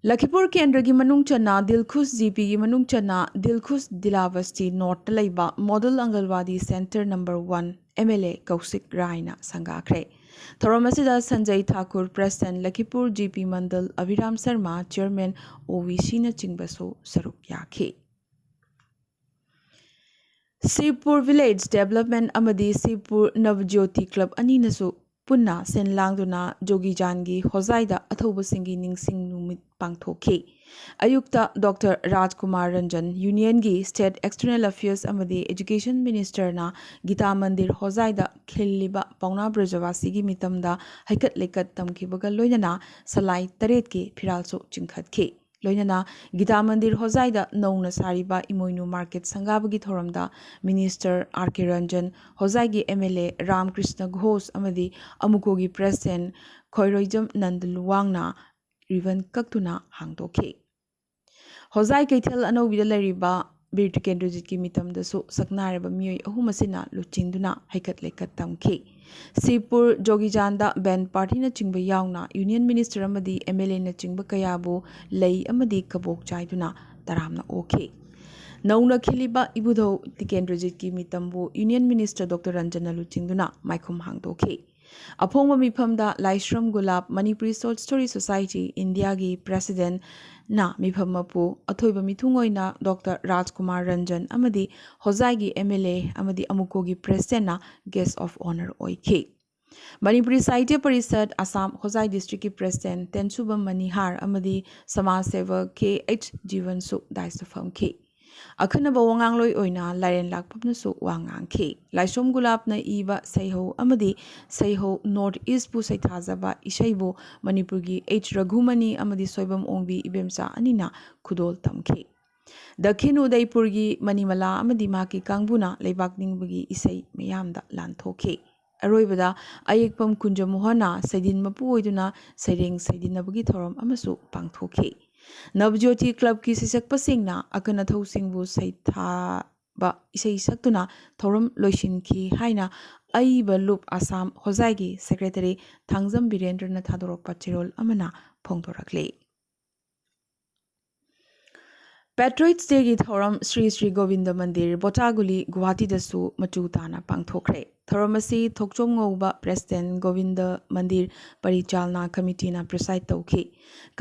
ꯂꯈꯤꯄꯨꯔ ꯀꯦꯟꯗ꯭ꯔꯒꯤ ꯃꯅꯨꯡ ꯆꯟꯅ ꯗꯤꯜꯈꯨꯁ GPꯒꯤ ꯃꯅꯨꯡ ꯆꯟꯅ ꯗꯤꯜꯈꯨꯁ ꯗꯤꯂꯥꯕꯁꯇꯤ ꯅꯣꯔꯠꯇ ꯂꯩꯕ Model Anganwadi Centre number one MLA ꯀꯧꯁꯤꯛ ꯔꯥꯏꯅ ꯁꯪꯒꯥꯈ꯭ꯔꯦ꯫ ꯊꯧꯔꯝ ꯑꯁꯤꯗ ꯁꯟꯖꯩ Thakur, President, ꯂꯈꯤꯄꯨꯔ GP ꯃꯟꯗꯜ, ꯑꯚꯤꯔꯥꯝ Sharma, Chairman, OVCꯅꯆꯤꯡꯕꯁꯨ ꯁꯔꯨꯛ ꯌꯥꯈꯤ꯫ ꯁꯤꯕꯄꯨꯔ Village Development ꯑꯃꯗꯤ ꯁꯤꯕꯄꯨꯔ ꯅꯕꯖ꯭ꯌꯣꯇꯤ Club ꯑꯅꯤꯅꯁꯨ ꯄꯨꯟꯅ ꯁꯤꯟ ꯂꯥꯡꯗꯨꯅ ꯖꯣꯒꯤꯖꯥꯟꯒꯤ ꯍꯣꯖꯥꯏꯗ ꯑꯊꯧꯕꯁꯤꯡꯒꯤ ꯅꯤꯡꯁꯤꯡ ꯅꯨꯃꯤꯠ ꯄꯥꯡꯊꯣꯛꯈꯤ꯫ ꯑꯌꯨꯛꯇ ꯗꯣꯛꯇꯔ ꯔꯥꯖꯀꯨꯃꯥꯔ ꯔꯟꯖꯟ, Unionꯒꯤ State External Affairs ꯑꯃꯗꯤ Education Ministerꯅ ꯒꯤꯇꯥ ꯃꯟꯗꯤꯔ ꯍꯣꯖꯥꯏꯗ ꯈꯤꯜꯂꯤꯕ ꯄꯥꯎꯅꯥ ꯕ꯭ꯔꯖꯕꯥꯁꯤꯒꯤ ꯃꯤꯇꯝꯗ ꯍꯩꯀꯠ ꯂꯩꯀꯠ ꯇꯝꯈꯤꯕꯒ ꯂꯣꯏꯅꯅ ꯁꯂꯥꯏ ꯇꯔꯦꯠꯀꯤ ꯐꯤꯔꯥꯜꯁꯨ ꯆꯤꯡꯈꯠꯈꯤ꯫ ꯂꯣꯏꯅꯅ ꯒꯤꯇꯥ ꯃꯟꯗꯤꯔ ꯍꯣꯖꯥꯏꯗ ꯅꯧꯅ ꯁꯥꯔꯤꯕ ꯏꯃꯣꯏꯅꯨ ꯃꯥꯔꯀꯦꯠ ꯁꯪꯒꯥꯕꯒꯤ ꯊꯧꯔꯝꯗ Minister R K Ranjan, ꯍꯣꯖꯥꯏꯒꯤ MLA ꯔꯥꯝꯀ꯭ꯔꯤꯁꯅ Ghosh ꯑꯃꯗꯤ ꯑꯃꯨꯀꯣꯒꯤ President ꯈꯣꯏꯔꯣꯏꯖꯝ ꯅꯟꯗ ꯂꯨꯋꯥꯡꯅ ribbon ꯀꯛꯇꯨꯅ ꯍꯥꯡꯗꯣꯛꯈꯤ꯫ ꯍꯣꯖꯥꯏ ꯀꯩꯊꯦꯜ ꯑꯅꯧꯕꯤꯗ ꯂꯩꯔꯤꯕ ꯕꯤꯔ ꯇꯤꯀꯦꯟꯗ꯭ꯔꯖꯤꯠꯀꯤ ꯃꯤꯇꯝꯗꯁꯨ ꯁꯛꯅꯥꯏꯔꯕ ꯃꯤꯑꯣꯏ ꯑꯍꯨꯝ ꯑꯁꯤꯅ ꯂꯨꯆꯤꯡꯗꯨꯅ ꯍꯩꯀꯠ ꯂꯩꯀꯠ ꯇꯝꯈꯤ꯫ ꯁꯤꯕꯄꯨꯔ ꯖꯣꯒꯤꯖꯥꯟꯗ band partyꯅꯆꯤꯡꯕ ꯌꯥꯎꯅ Union Minister ꯑꯃꯗꯤ MLAꯅꯆꯤꯡꯕ ꯀꯌꯥꯕꯨ ꯂꯩ ꯑꯃꯗꯤ ꯀꯕꯣꯛ ꯆꯥꯏꯗꯨꯅ ꯇꯔꯥꯝꯅ ꯑꯣꯛꯈꯤ꯫ ꯅꯧꯅ ꯈꯤꯜꯂꯤꯕ ꯏꯕꯨꯙꯧ ꯇꯤꯀꯦꯟꯗ꯭ꯔꯖꯤꯠꯀꯤ ꯃꯤꯇꯝꯕꯨ Union Minister ꯗꯣꯛꯇꯔ ꯔꯟꯖꯟꯅ ꯂꯨꯆꯤꯡꯗꯨꯅ ꯃꯥꯏꯈꯨꯝ ꯍꯥꯡꯗꯣꯛꯈꯤ꯫ ꯑꯐꯣꯡꯕ ꯃꯤꯐꯝꯗ ꯂꯥꯏꯁ꯭ꯔꯝ ꯒꯨꯂꯥꯞ, Manipuri Short Story Society Indiaꯒꯤ Presidentꯅ ꯃꯤꯐꯝ ꯃꯄꯨ, ꯑꯊꯣꯏꯕ ꯃꯤꯊꯨꯡ ꯑꯣꯏꯅ ꯗꯣꯛꯇꯔ ꯔꯥꯖꯀꯨꯃꯥꯔ ꯔꯟꯖꯟ ꯑꯃꯗꯤ ꯍꯣꯖꯥꯏꯒꯤ MLA ꯑꯃꯗꯤ ꯑꯃꯨꯀꯣꯒꯤ Presidentꯅ Guest of Honour ꯑꯣꯏꯈꯤ꯫ ꯃꯅꯤꯄꯨꯔꯤ ꯁꯥꯍꯤꯇ꯭ꯌ ꯄꯔꯤꯁꯠ ꯑꯁꯥꯝ ꯍꯣꯖꯥꯏ ꯗꯤꯁꯇ꯭ꯔꯤꯛꯀꯤ ꯄ꯭ꯔꯦꯁꯤꯗꯦꯟꯠ ꯇꯦꯟꯁꯨꯕꯝ ꯃꯅꯤꯍꯥꯔ ꯑꯃꯗꯤ ꯁꯃꯥꯖ ꯁꯦꯕꯛ ꯀꯦ ꯑꯩꯆ ꯖꯤꯕꯟꯁꯨ ꯗꯥꯏꯁꯇ ꯐꯝꯈꯤ꯫ ꯑꯈꯟꯅꯕ ꯋꯥꯉꯥꯡꯂꯣꯏ ꯑꯣꯏꯅ ꯂꯥꯏꯔꯦꯟ ꯂꯥꯛꯄꯝꯅꯁꯨ ꯋꯥ ꯉꯥꯡꯈꯤ꯫ ꯂꯥꯏꯁ꯭ꯔꯣꯝ ꯒꯨꯂꯥꯞꯅ ꯏꯕ ꯁꯩꯍꯧ ꯑꯃꯗꯤ ꯁꯩꯍꯧ ꯅꯣꯔꯠ ꯏꯁ꯭ꯠꯄꯨ ꯁꯩꯊꯥꯖꯕ ꯏꯁꯩꯕꯨ ꯃꯅꯤꯄꯨꯔꯒꯤ ꯑꯩꯆ ꯔꯘꯨꯃꯅꯤ ꯑꯃꯗꯤ ꯁꯣꯏꯕꯝ ꯑꯣꯡꯕꯤ ꯏꯕꯦꯝꯆꯥ ꯑꯅꯤꯅ ꯈꯨꯗꯣꯜ ꯇꯝꯈꯤ꯫ ꯗꯈꯤꯟ ꯎꯗꯩꯄꯨꯔꯒꯤ ꯃꯅꯤꯃꯂꯥ ꯑꯃꯗꯤ ꯃꯍꯥꯛꯀꯤ ꯀꯥꯡꯕꯨꯅ ꯂꯩꯕꯥꯛ ꯅꯤꯡꯕꯒꯤ ꯏꯁꯩ ꯃꯌꯥꯝꯗ ꯂꯥꯟꯊꯣꯛꯈꯤ꯫ ꯑꯔꯣꯏꯕꯗ ꯑꯌꯦꯛꯄꯝ ꯀꯨꯟꯖꯃꯣꯍꯟꯅ ꯁꯩꯗꯤꯟ ꯃꯄꯨ ꯑꯣꯏꯗꯨꯅ ꯁꯩꯔꯦꯡ ꯁꯩꯗꯤꯟꯅꯕꯒꯤ ꯊꯧꯔꯝ ꯑꯃꯁꯨ ꯄꯥꯡꯊꯣꯛꯈꯤ꯫ ꯅꯕꯖ꯭ꯌꯣꯇꯤ ꯀ꯭ꯂꯕꯀꯤ ꯁꯩꯁꯛꯄꯁꯤꯡꯅ ꯑꯀꯟ ꯑꯊꯧꯁꯤꯡꯕꯨ ꯁꯩꯊꯥꯕ ꯏꯁꯩ ꯁꯛꯇꯨꯅ ꯊꯧꯔꯝ ꯂꯣꯏꯁꯤꯟꯈꯤ ꯍꯥꯏꯅ ꯑꯏꯕ ꯂꯨꯞ ꯑꯁꯥꯝ ꯍꯣꯖꯥꯏꯒꯤ ꯁꯦꯀ꯭ꯔꯦꯇꯔꯤ ꯊꯥꯡꯖꯝ ꯕꯤꯔꯦꯟꯗ꯭ꯔꯅ ꯊꯥꯗꯣꯔꯛꯄ ꯆꯦꯔꯣꯜ ꯑꯃꯅ ꯐꯣꯡꯗꯣꯔꯛꯂꯤ꯫ ꯄꯦꯇ꯭ꯔꯣꯏꯠꯁ ꯗꯦꯒꯤ ꯊꯧꯔꯝ ꯁ꯭ꯔꯤ ꯁ꯭ꯔꯤ ꯒꯣꯕꯤꯟꯗ ꯃꯟꯗꯤꯔ, ꯕꯣꯇꯥꯒꯨꯂꯤ, ꯒꯨꯋꯥꯍꯥꯇꯤꯗꯁꯨ ꯃꯆꯨ ꯇꯥꯅ ꯄꯥꯡꯊꯣꯛꯈ꯭ꯔꯦ꯫ ꯊꯧꯔꯝ ꯑꯁꯤ ꯊꯣꯛꯆꯣꯝ ꯉꯧꯕ ꯄ꯭ꯔꯦꯁꯤꯗꯦꯟꯠ ꯒꯣꯕꯤꯟꯗ ꯃꯟꯗꯤꯔ ꯄꯔꯤꯆꯥꯜꯅꯥ ꯀꯃꯤꯇꯤꯅ ꯄ꯭ꯔꯤꯁꯥꯏꯗ ꯇꯧꯈꯤ꯫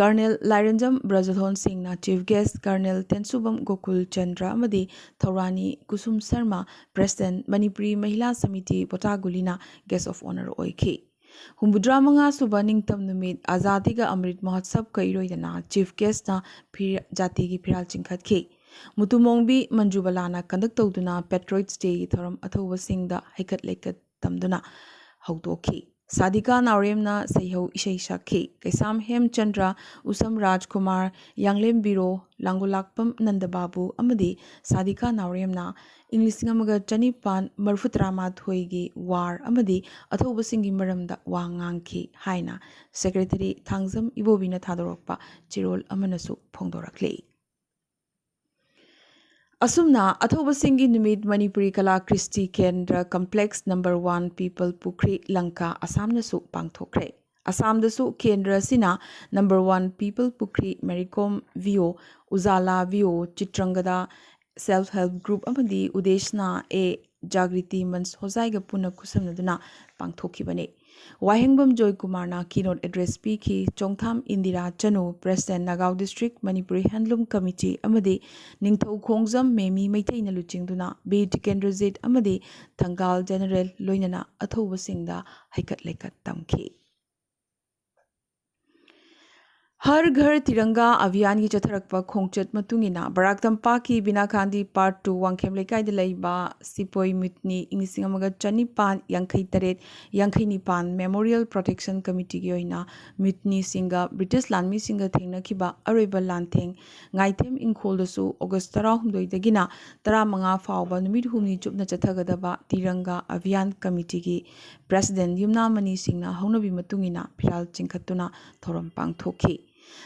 ꯀꯔꯅꯦꯜ ꯂꯥꯏꯔꯦꯟꯖꯝ ꯕ꯭ꯔꯖꯙꯣꯟ ꯁꯤꯡꯅ chief guest, colonel Tensubam Gokul Chandra ꯑꯃꯗꯤ ꯊꯧꯔꯥꯅꯤ ꯀꯨꯁꯨꯝ ꯁꯔꯃ, ꯄ꯭ꯔꯦꯁꯤꯗꯦꯟꯠ ꯃꯅꯤꯄꯨꯔꯤ ꯃꯍꯤꯂꯥ ꯁꯃꯤꯇꯤ ꯕꯣꯇꯥꯒꯨꯂꯤꯅ ꯒꯦꯁ꯭ꯠ ꯑꯣꯐ ꯑꯣꯅꯔ ꯑꯣꯏꯈꯤ꯫ ꯍꯨꯝꯐꯨꯇꯔꯥ ꯃꯉꯥ ꯁꯨꯕ ꯅꯤꯡꯇꯝ ꯅꯨꯃꯤꯠ ꯑꯖꯥꯗꯤ ꯀꯥ ꯑꯃ꯭ꯔꯤꯠ ꯃꯍꯣꯠꯁꯕꯀ ꯏꯔꯣꯏꯗꯅ ꯆꯤꯐ ꯒꯦꯁ꯭ꯠꯅ ꯐꯤꯔ-, ꯖꯥꯇꯤꯒꯤ ꯐꯤꯔꯥꯜ ꯆꯤꯡꯈꯠꯈꯤ꯫ ꯃꯨꯇꯨꯃꯣꯡꯕꯤ ꯃꯟꯖꯨꯕꯂꯥꯅ ꯀꯟꯗꯛ ꯇꯧꯗꯨꯅ ꯄꯦꯇ꯭ꯔꯣꯏꯠꯁ ꯗꯦꯒꯤ ꯊꯧꯔꯝ ꯑꯊꯧꯕꯁꯤꯡꯗ ꯍꯩꯀꯠ ꯂꯩꯀꯠ ꯇꯝꯗꯨꯅ ꯍꯧꯗꯣꯛꯈꯤ꯫ ꯁꯥꯗꯤꯀꯥ ꯅꯥꯎꯔꯦꯝꯅ ꯁꯩꯍꯧ ꯏꯁꯩ ꯁꯛꯈꯤ꯫ ꯀꯩꯁꯥꯝ ꯍꯦꯝꯆꯟꯗ꯭ꯔ, ꯎꯁꯝ ꯔꯥꯖꯀꯨꯃꯥꯔ, ꯌꯥꯡꯂꯦꯝ ꯕꯤꯔꯣ, ꯂꯥꯡꯒꯣꯂꯥꯛꯄꯝ ꯅꯟꯗꯕꯥꯕꯨ ꯑꯃꯗꯤ ꯁꯥꯗꯤꯀꯥ ꯅꯥꯎꯔꯦꯝꯅ ꯏꯪ ꯂꯤꯁꯤꯡ ꯑꯃꯒ ꯆꯅꯤꯄꯥꯟ ꯃꯔꯤꯐꯨꯇꯔꯥ ꯃꯥꯊꯣꯏꯒꯤ ꯋꯥꯔ ꯑꯃꯗꯤ ꯑꯊꯧꯕꯁꯤꯡꯒꯤ ꯃꯔꯝꯗ ꯋꯥ ꯉꯥꯡꯈꯤ ꯍꯥꯏꯅ ꯁꯦꯀ꯭ꯔꯦꯇꯔꯤ ꯊꯥꯡꯖꯝ ꯏꯕꯣꯕꯤꯅ ꯊꯥꯗꯣꯔꯛꯄ ꯆꯦꯔꯣꯜ ꯑꯃꯅꯁꯨ ꯐꯣꯡꯗꯣꯔꯛꯂꯤ꯫ ꯑꯁꯨꯝꯅ ꯑꯊꯧꯕꯁꯤꯡꯒꯤ ꯅꯨꯃꯤꯠ ꯃꯅꯤꯄꯨꯔꯤ ꯀꯂꯥ ꯀ꯭ꯔꯤꯁꯇꯤ ꯀꯦꯟꯗ꯭ꯔ ꯀꯝꯄ꯭ꯂꯦꯛꯁ ꯅꯝꯕꯔ ꯋꯥꯟ ꯄꯤꯄꯜ ꯄꯨꯈ꯭ꯔꯤ ꯂꯪꯀꯥ ꯑꯁꯥꯝꯅꯁꯨ ꯄꯥꯡꯊꯣꯛꯈ꯭ꯔꯦ꯫ ꯑꯁꯥꯝꯗꯁꯨ ꯀꯦꯟꯗ꯭ꯔ ꯑꯁꯤꯅ ꯅꯝꯕꯔ ꯋꯥꯟ ꯄꯤꯄꯜ ꯄꯨꯈ꯭ꯔꯤ, ꯃꯦꯔꯤ ꯀꯣꯝ ꯚꯤꯑꯣ, ꯎꯖꯥꯂꯥ ꯚꯤꯑꯣ, ꯆꯤꯇ꯭ꯔꯪꯒꯗꯥ ꯁꯦꯜꯐ ꯍꯦꯜꯞ ꯒ꯭ꯔꯨꯞ ꯑꯃꯗꯤ ꯎꯗꯦꯁꯅꯥ ꯑꯦ ꯖꯥꯒ꯭ꯔꯤꯇꯤ ꯃꯟꯆ ꯍꯣꯖꯥꯏꯒ ꯄꯨꯟꯅ ꯈꯨꯠꯁꯝꯅꯗꯨꯅ ꯄꯥꯡꯊꯣꯛꯈꯤꯕꯅꯤ꯫ ꯋꯥꯍꯦꯡꯕꯝ ꯖꯣꯏ ꯀꯨꯃꯥꯔꯅ keynote address ꯄꯤꯈꯤ꯫ ꯆꯣꯡꯊꯥꯝ ꯏꯟꯗꯤꯔꯥ ꯆꯅꯨ, President, Nagao District Manipuri Handloom Committee ꯑꯃꯗꯤ ꯅꯤꯡꯊꯧ ꯈꯣꯡꯖꯝ ꯃꯦꯃꯤ ꯃꯩꯇꯩꯅ ꯂꯨꯆꯤꯡꯗꯨꯅ ꯕꯤꯔ ꯇꯤꯀꯦꯟꯗ꯭ꯔꯖꯤꯠ ꯑꯃꯗꯤ ꯊꯪꯒꯥꯜ ꯖꯦꯅꯔꯦꯜ ꯂꯣꯏꯅꯅ ꯑꯊꯧꯕꯁꯤꯡꯗ ꯍꯩꯀꯠ ꯂꯩꯀꯠ ꯇꯝꯈꯤ꯫ ꯍꯔ ꯘꯔ ꯇꯤꯔꯪꯒꯥ ꯑꯚꯤꯌꯥꯟꯒꯤ ꯆꯠꯊꯔꯛꯄ ꯈꯣꯡꯆꯠ ꯃꯇꯨꯡ ꯏꯟꯅ ꯕꯔꯥꯛ ꯇꯝꯄꯥꯛꯀꯤ ꯕꯤꯅꯥ ꯒꯥꯟꯙꯤ Park two ꯋꯥꯡꯈꯦꯝ ꯂꯩꯀꯥꯏꯗ ꯂꯩꯕ ꯁꯤꯄꯣꯏ ꯃꯨꯇꯤꯅꯤ ꯏꯪ ꯂꯤꯁꯤꯡ ꯑꯃꯒ ꯆꯅꯤꯄꯥꯟ ꯌꯥꯡꯈꯩ ꯇꯔꯦꯠ ꯌꯥꯡꯈꯩ ꯅꯤꯄꯥꯟ Memorial Protection Committeeꯒꯤ ꯑꯣꯏꯅ ꯃꯨꯇꯤꯅꯤꯁꯤꯡꯒ ꯕ꯭ꯔꯤꯇꯤꯁ ꯂꯥꯟꯃꯤꯁꯤꯡꯒ ꯊꯦꯡꯅꯈꯤꯕ ꯑꯔꯣꯏꯕ ꯂꯥꯟꯊꯦꯡ ꯉꯥꯏꯊꯦꯝ ꯏꯪꯈꯣꯜꯗꯁꯨ ꯑꯣꯒꯁ ꯇꯔꯥꯍꯨꯝꯗꯣꯏꯗꯒꯤꯅ ꯇꯔꯥꯃꯉꯥ ꯐꯥꯎꯕ ꯅꯨꯃꯤꯠ ꯍꯨꯝꯅꯤ ꯆꯨꯞꯅ ꯆꯠꯊꯒꯗꯕ ꯇꯤꯔꯪꯒꯥ ꯑꯚꯤꯌꯥꯟ ꯀꯃꯤꯇꯤꯒꯤ President ꯌꯨꯝꯅꯥꯝ ꯃꯅꯤꯁꯤꯡꯅ ꯍꯧꯅꯕꯤ ꯃꯇꯨꯡ ꯏꯟꯅ ꯐꯤꯔꯥꯜ ꯆꯤꯡꯈꯠꯇꯨꯅ ꯊꯧꯔꯝ ꯄꯥꯡꯊꯣꯛꯈꯤ꯫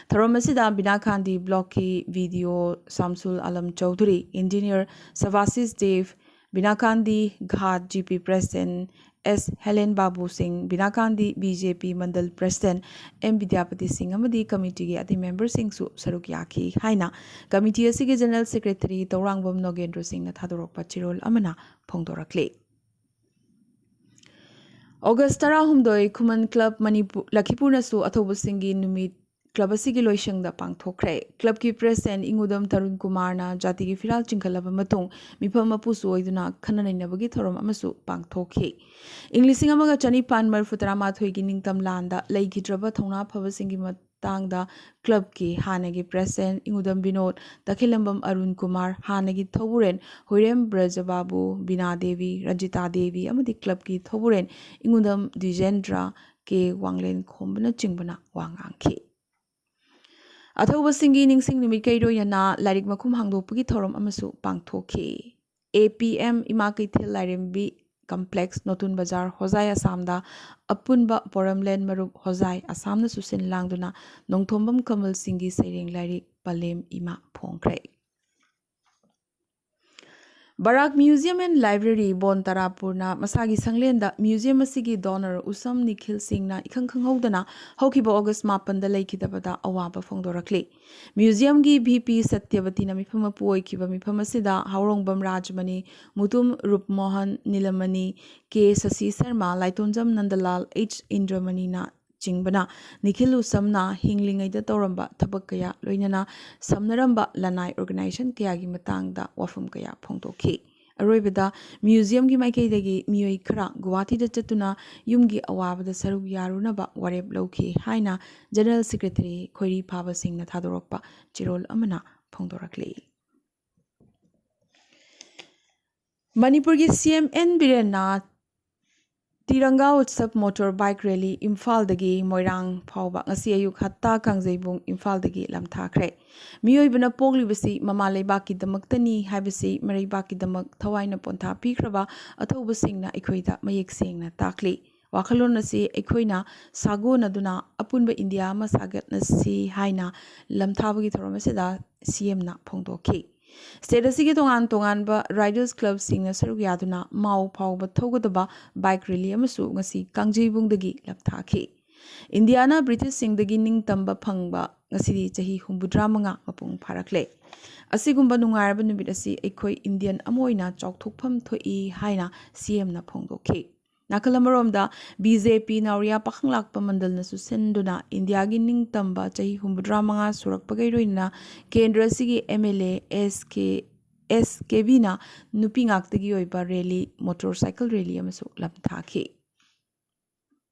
ꯊꯧꯔꯝ ꯑꯁꯤꯗ ꯕꯤꯅꯥ ꯒꯥꯟꯙꯤ Blockꯀꯤ BDO ꯁꯥꯝꯁꯨꯜ ꯑꯂꯝ ꯆꯧꯙꯨꯔꯤ, Engineer ꯁꯕꯥꯁꯤꯁ Deb, Bina Gandhi Ghat GP President S Helen Babu Singh, Bina Gandhi BJP Mandal President M Bidyapati Singh ꯑꯃꯗꯤ ꯀꯃꯤꯇꯤꯒꯤ ꯑꯇꯩ memberꯁꯤꯡꯁꯨ ꯁꯔꯨꯛ ꯌꯥꯈꯤ ꯍꯥꯏꯅ ꯀꯃꯤꯇꯤ ꯑꯁꯤꯒꯤ General Secretary ꯇꯧꯔꯥꯡꯕꯝ ꯅꯣꯒꯦꯟꯗ꯭ꯔ ꯁꯤꯡꯅ ꯊꯥꯗꯣꯔꯛꯄ ꯆꯦꯔꯣꯜ ꯑꯃꯅ ꯐꯣꯡꯗꯣꯔꯛꯂꯤ꯫ ꯑꯣꯒꯁ ꯇꯔꯥꯍꯨꯝꯗꯣꯏ ꯈꯨꯃꯟ ꯀ꯭ꯂꯕ ꯃꯅꯤꯄꯨꯔ, ꯂꯈꯤꯄꯨꯔꯅꯁꯨ ꯑꯊꯧꯕꯁꯤꯡꯒꯤ ꯅꯨꯃꯤꯠ ꯀ꯭ꯂꯕ ꯑꯁꯤꯒꯤ ꯂꯣꯏꯁꯪꯗ ꯄꯥꯡꯊꯣꯛꯈ꯭ꯔꯦ꯫ ꯀ꯭ꯂꯕꯀꯤ President ꯏꯉꯨꯗꯝ ꯇꯔꯨꯟ ꯀꯨꯃꯥꯔꯅ ꯖꯥꯇꯤꯒꯤ ꯐꯤꯔꯥꯜ ꯆꯤꯡꯈꯠꯂꯕ ꯃꯇꯨꯡ ꯃꯤꯐꯝ ꯃꯄꯨꯁꯨ ꯑꯣꯏꯗꯨꯅ ꯈꯟꯅ ꯅꯩꯅꯕꯒꯤ ꯊꯧꯔꯝ ꯑꯃꯁꯨ ꯄꯥꯡꯊꯣꯛꯈꯤ꯫ ꯏꯪ ꯂꯤꯁꯤꯡ ꯑꯃꯒ ꯆꯅꯤꯄꯥꯟ ꯃꯔꯤꯐꯨ ꯇꯔꯥꯃꯥꯊꯣꯏꯒꯤ ꯅꯤꯡꯇꯝ ꯂꯥꯟꯗ ꯂꯩꯈꯤꯗ꯭ꯔꯕ ꯊꯧꯅꯥ ꯐꯕꯁꯤꯡꯒꯤ ꯃꯇꯥꯡꯗ ꯀ꯭ꯂꯕꯀꯤ ꯍꯥꯟꯅꯒꯤ President ꯏꯉꯨꯗꯝ ꯕꯤꯅꯣꯗ, ꯇꯈꯦꯂꯝꯕꯝ ꯑꯔꯨꯟ ꯀꯨꯃꯥꯔ, ꯍꯥꯟꯅꯒꯤ ꯊꯧꯕꯨꯔꯦꯟ ꯍꯨꯏꯔꯦꯝ ꯕ꯭ꯔꯖꯕꯥꯕꯨ, ꯕꯤꯅꯥ ꯗꯦꯕꯤ, ꯔꯟꯖꯤꯇꯥ ꯗꯦꯕꯤ ꯑꯃꯗꯤ ꯀ꯭ꯂꯕꯀꯤ ꯊꯧꯕꯨꯔꯦꯟ ꯏꯉꯨꯗꯝ ꯗꯤꯖꯦꯟꯗ꯭ꯔ, ꯀꯦ ꯋꯥꯡꯂꯦꯟꯈꯣꯝꯕꯅꯆꯤꯡꯕꯅ ꯋꯥ ꯉꯥꯡꯈꯤ꯫ ꯑꯊꯧꯕꯁꯤꯡꯒꯤ ꯅꯤꯡꯁꯤꯡ ꯅꯨꯃꯤꯠꯀ ꯂꯣꯏꯅꯅ ꯂꯥꯏꯔꯤꯛ ꯃꯈꯨꯝ ꯍꯥꯡꯗꯣꯛꯄꯒꯤ ꯊꯧꯔꯝ ꯑꯃꯁꯨ ꯄꯥꯡꯊꯣꯛꯈꯤ꯫ APM ꯏꯃꯥ ꯀꯩꯊꯦꯜ ꯂꯥꯏꯔꯦꯝꯕꯤ Complex, ꯅꯣꯇꯨꯟ ꯕꯖꯥꯔ, ꯍꯣꯖꯥꯏ, ꯑꯁꯥꯝꯗ ꯑꯄꯨꯟꯕ ꯄꯣꯔꯝꯂꯦꯟ ꯃꯔꯨꯞ ꯍꯣꯖꯥꯏ, ꯑꯁꯥꯝꯅꯁꯨ ꯁꯤꯟ ꯂꯥꯡꯗꯨꯅ ꯅꯣꯡꯊꯣꯝꯕꯝ ꯀꯃꯜ ꯁꯤꯡꯒꯤ ꯁꯩꯔꯦꯡ ꯂꯥꯏꯔꯤꯛ ꯄꯂꯦꯝ ꯏꯃꯥ ꯐꯣꯡꯈ꯭ꯔꯦ꯫ ꯕꯔꯥꯛ Museum and Library, ꯕꯣꯟ ꯇꯔꯥꯄꯨꯔꯅ ꯃꯁꯥꯒꯤ ꯁꯪꯂꯦꯟꯗ museum ꯑꯁꯤꯒꯤ donor ꯎꯁꯝ ꯅꯤꯈꯤꯜ ꯁꯤꯡꯅ ꯏꯈꯪ ꯈꯪꯍꯧꯗꯅ ꯍꯧꯈꯤꯕ August ꯃꯥꯄꯟꯗ ꯂꯩꯈꯤꯗꯕꯗ ꯑꯋꯥꯕ ꯐꯣꯡꯗꯣꯔꯛꯂꯤ꯫ Museumꯒꯤ V P ꯁꯇ꯭ꯌꯕꯇꯤꯅ ꯃꯤꯐꯝ ꯃꯄꯨ ꯑꯣꯏꯈꯤꯕ ꯃꯤꯐꯝ ꯑꯁꯤꯗ ꯍꯥꯎꯔꯣꯡꯕꯝ ꯔꯥꯖꯃꯅꯤ, ꯃꯨꯇꯨꯝ ꯔꯨꯞꯃꯣꯍꯟ ꯅꯤꯂꯃꯅꯤ, ꯀꯦ ꯁꯁꯤ ꯁꯔꯃ, ꯂꯥꯏꯇꯣꯟꯖꯝ ꯅꯟꯗꯂꯥꯜ, H ꯏꯟꯗ꯭ꯔꯃꯅꯤꯅ ꯆꯤꯡꯕꯅ ꯅꯤꯈꯤꯜ ꯎꯁꯝꯅ ꯍꯤꯡꯂꯤꯉꯩꯗ ꯇꯧꯔꯝꯕ ꯊꯕꯛ ꯀꯌꯥ, ꯂꯣꯏꯅꯅ ꯁꯝꯅꯔꯝꯕ ꯂꯅꯥꯏ organization ꯀꯌꯥꯒꯤ ꯃꯇꯥꯡꯗ ꯋꯥꯐꯝ ꯀꯌꯥ ꯐꯣꯡꯗꯣꯛꯈꯤ꯫ ꯑꯔꯣꯏꯕꯗ museumꯒꯤ ꯃꯥꯏꯀꯩꯗꯒꯤ ꯃꯤꯑꯣꯏ ꯈꯔ ꯒꯨꯋꯥꯍꯥꯇꯤꯗ ꯆꯠꯇꯨꯅ ꯌꯨꯝꯒꯤ ꯑꯋꯥꯕꯗ ꯁꯔꯨꯛ ꯌꯥꯔꯨꯅꯕ ꯋꯥꯔꯦꯞ ꯂꯧꯈꯤ ꯍꯥꯏꯅ General Secretary ꯈꯣꯏꯔꯤ ꯐꯥꯕ ꯁꯤꯡꯅ ꯊꯥꯗꯣꯔꯛꯄ ꯆꯦꯔꯣꯜ ꯑꯃꯅ ꯐꯣꯡꯗꯣꯔꯛꯂꯤ꯫ ꯃꯅꯤꯄꯨꯔꯒꯤ C M N ꯕꯤꯔꯦꯟꯅ ꯇꯤꯔꯪꯒꯥ ꯎꯠꯁꯕ motor bike rally ꯏꯝꯐꯥꯜꯗꯒꯤ ꯃꯣꯏꯔꯥꯡ ꯐꯥꯎꯕ ꯉꯁꯤ ꯑꯌꯨꯛ ꯍꯠꯇꯥ ꯀꯥꯡꯖꯩꯕꯨꯡ ꯏꯝꯐꯥꯜꯗꯒꯤ ꯂꯝꯊꯥꯈ꯭ꯔꯦ꯫ ꯃꯤꯑꯣꯏꯕꯅ ꯄꯣꯛꯂꯤꯕꯁꯤ ꯃꯃꯥ ꯂꯩꯕꯥꯛꯀꯤꯗꯃꯛꯇꯅꯤ ꯍꯥꯏꯕꯁꯤ ꯃꯔꯩꯕꯥꯛꯀꯤꯗꯃꯛ ꯊꯋꯥꯏꯅ ꯄꯣꯟꯊꯥ ꯄꯤꯈ꯭ꯔꯕ ꯑꯊꯧꯕꯁꯤꯡꯅ ꯑꯩꯈꯣꯏꯗ ꯃꯌꯦꯛ ꯁꯦꯡꯅ ꯇꯥꯛꯂꯤ꯫ ꯋꯥꯈꯜꯂꯣꯟ ꯑꯁꯤ ꯑꯩꯈꯣꯏꯅ ꯁꯥꯒꯣꯟꯅꯗꯨꯅ ꯑꯄꯨꯟꯕ ꯏꯟꯗꯤꯌꯥ ꯑꯃ ꯁꯥꯒꯠꯅꯁꯤ ꯍꯥꯏꯅ ꯂꯝꯊꯥꯕꯒꯤ ꯊꯧꯔꯝ ꯑꯁꯤꯗ C Mꯅ ꯐꯣꯡꯗꯣꯛꯈꯤ꯫ State ꯑꯁꯤꯒꯤ ꯇꯣꯉꯥꯟ ꯇꯣꯉꯥꯟꯕ Riders Clubꯁꯤꯡꯅ ꯁꯔꯨꯛ ꯌꯥꯗꯨꯅ ꯃꯥꯎ ꯐꯥꯎꯕ ꯊꯧꯒꯗꯕ bike rally ꯑꯃꯁꯨ ꯉꯁꯤ ꯀꯥꯡꯖꯩꯕꯨꯡꯗꯒꯤ ꯂꯝꯊꯥꯈꯤ꯫ ꯏꯟꯗꯤꯌꯥꯅ ꯕ꯭ꯔꯤꯇꯤꯁꯁꯤꯡꯗꯒꯤ ꯅꯤꯡꯇꯝꯕ ꯐꯪꯕ ꯉꯁꯤꯗꯤ ꯆꯍꯤ ꯍꯨꯝꯐꯨꯇꯔꯥ ꯃꯉꯥ ꯃꯄꯨꯡ ꯐꯥꯔꯛꯂꯦ꯫ ꯑꯁꯤꯒꯨꯝꯕ ꯅꯨꯡꯉꯥꯏꯔꯕ ꯅꯨꯃꯤꯠ ꯑꯁꯤ ꯑꯩꯈꯣꯏ ꯏꯟꯗꯤꯌꯟ ꯑꯃ ꯑꯣꯏꯅ ꯆꯥꯎꯊꯣꯛꯐꯝ ꯊꯣꯛꯏ ꯍꯥꯏꯅ C Mꯅ ꯐꯣꯡꯗꯣꯛꯈꯤ꯫ ꯅꯥꯀꯜ ꯑꯃꯔꯣꯝꯗ, B J P ꯅꯥꯎꯔꯤꯌꯥ ꯄꯥꯈꯪꯂꯥꯛꯄ ꯃꯟꯗꯜꯅꯁꯨ ꯁꯤꯟꯗꯨꯅ ꯏꯟꯗꯤꯌꯥꯒꯤ ꯅꯤꯡꯇꯝꯕ ꯆꯍꯤ ꯍꯨꯝꯐꯨꯇꯔꯥ ꯃꯉꯥ ꯁꯨꯔꯛꯄꯒ ꯂꯣꯏꯅꯅ ꯀꯦꯟꯗ꯭ꯔ ꯑꯁꯤꯒꯤ M L A S K, S K Bꯅ ꯅꯨꯄꯤ ꯉꯥꯛꯇꯒꯤ ꯑꯣꯏꯕ rally, motorcycle rally ꯑꯃꯁꯨ ꯂꯝꯊꯥꯈꯤ꯫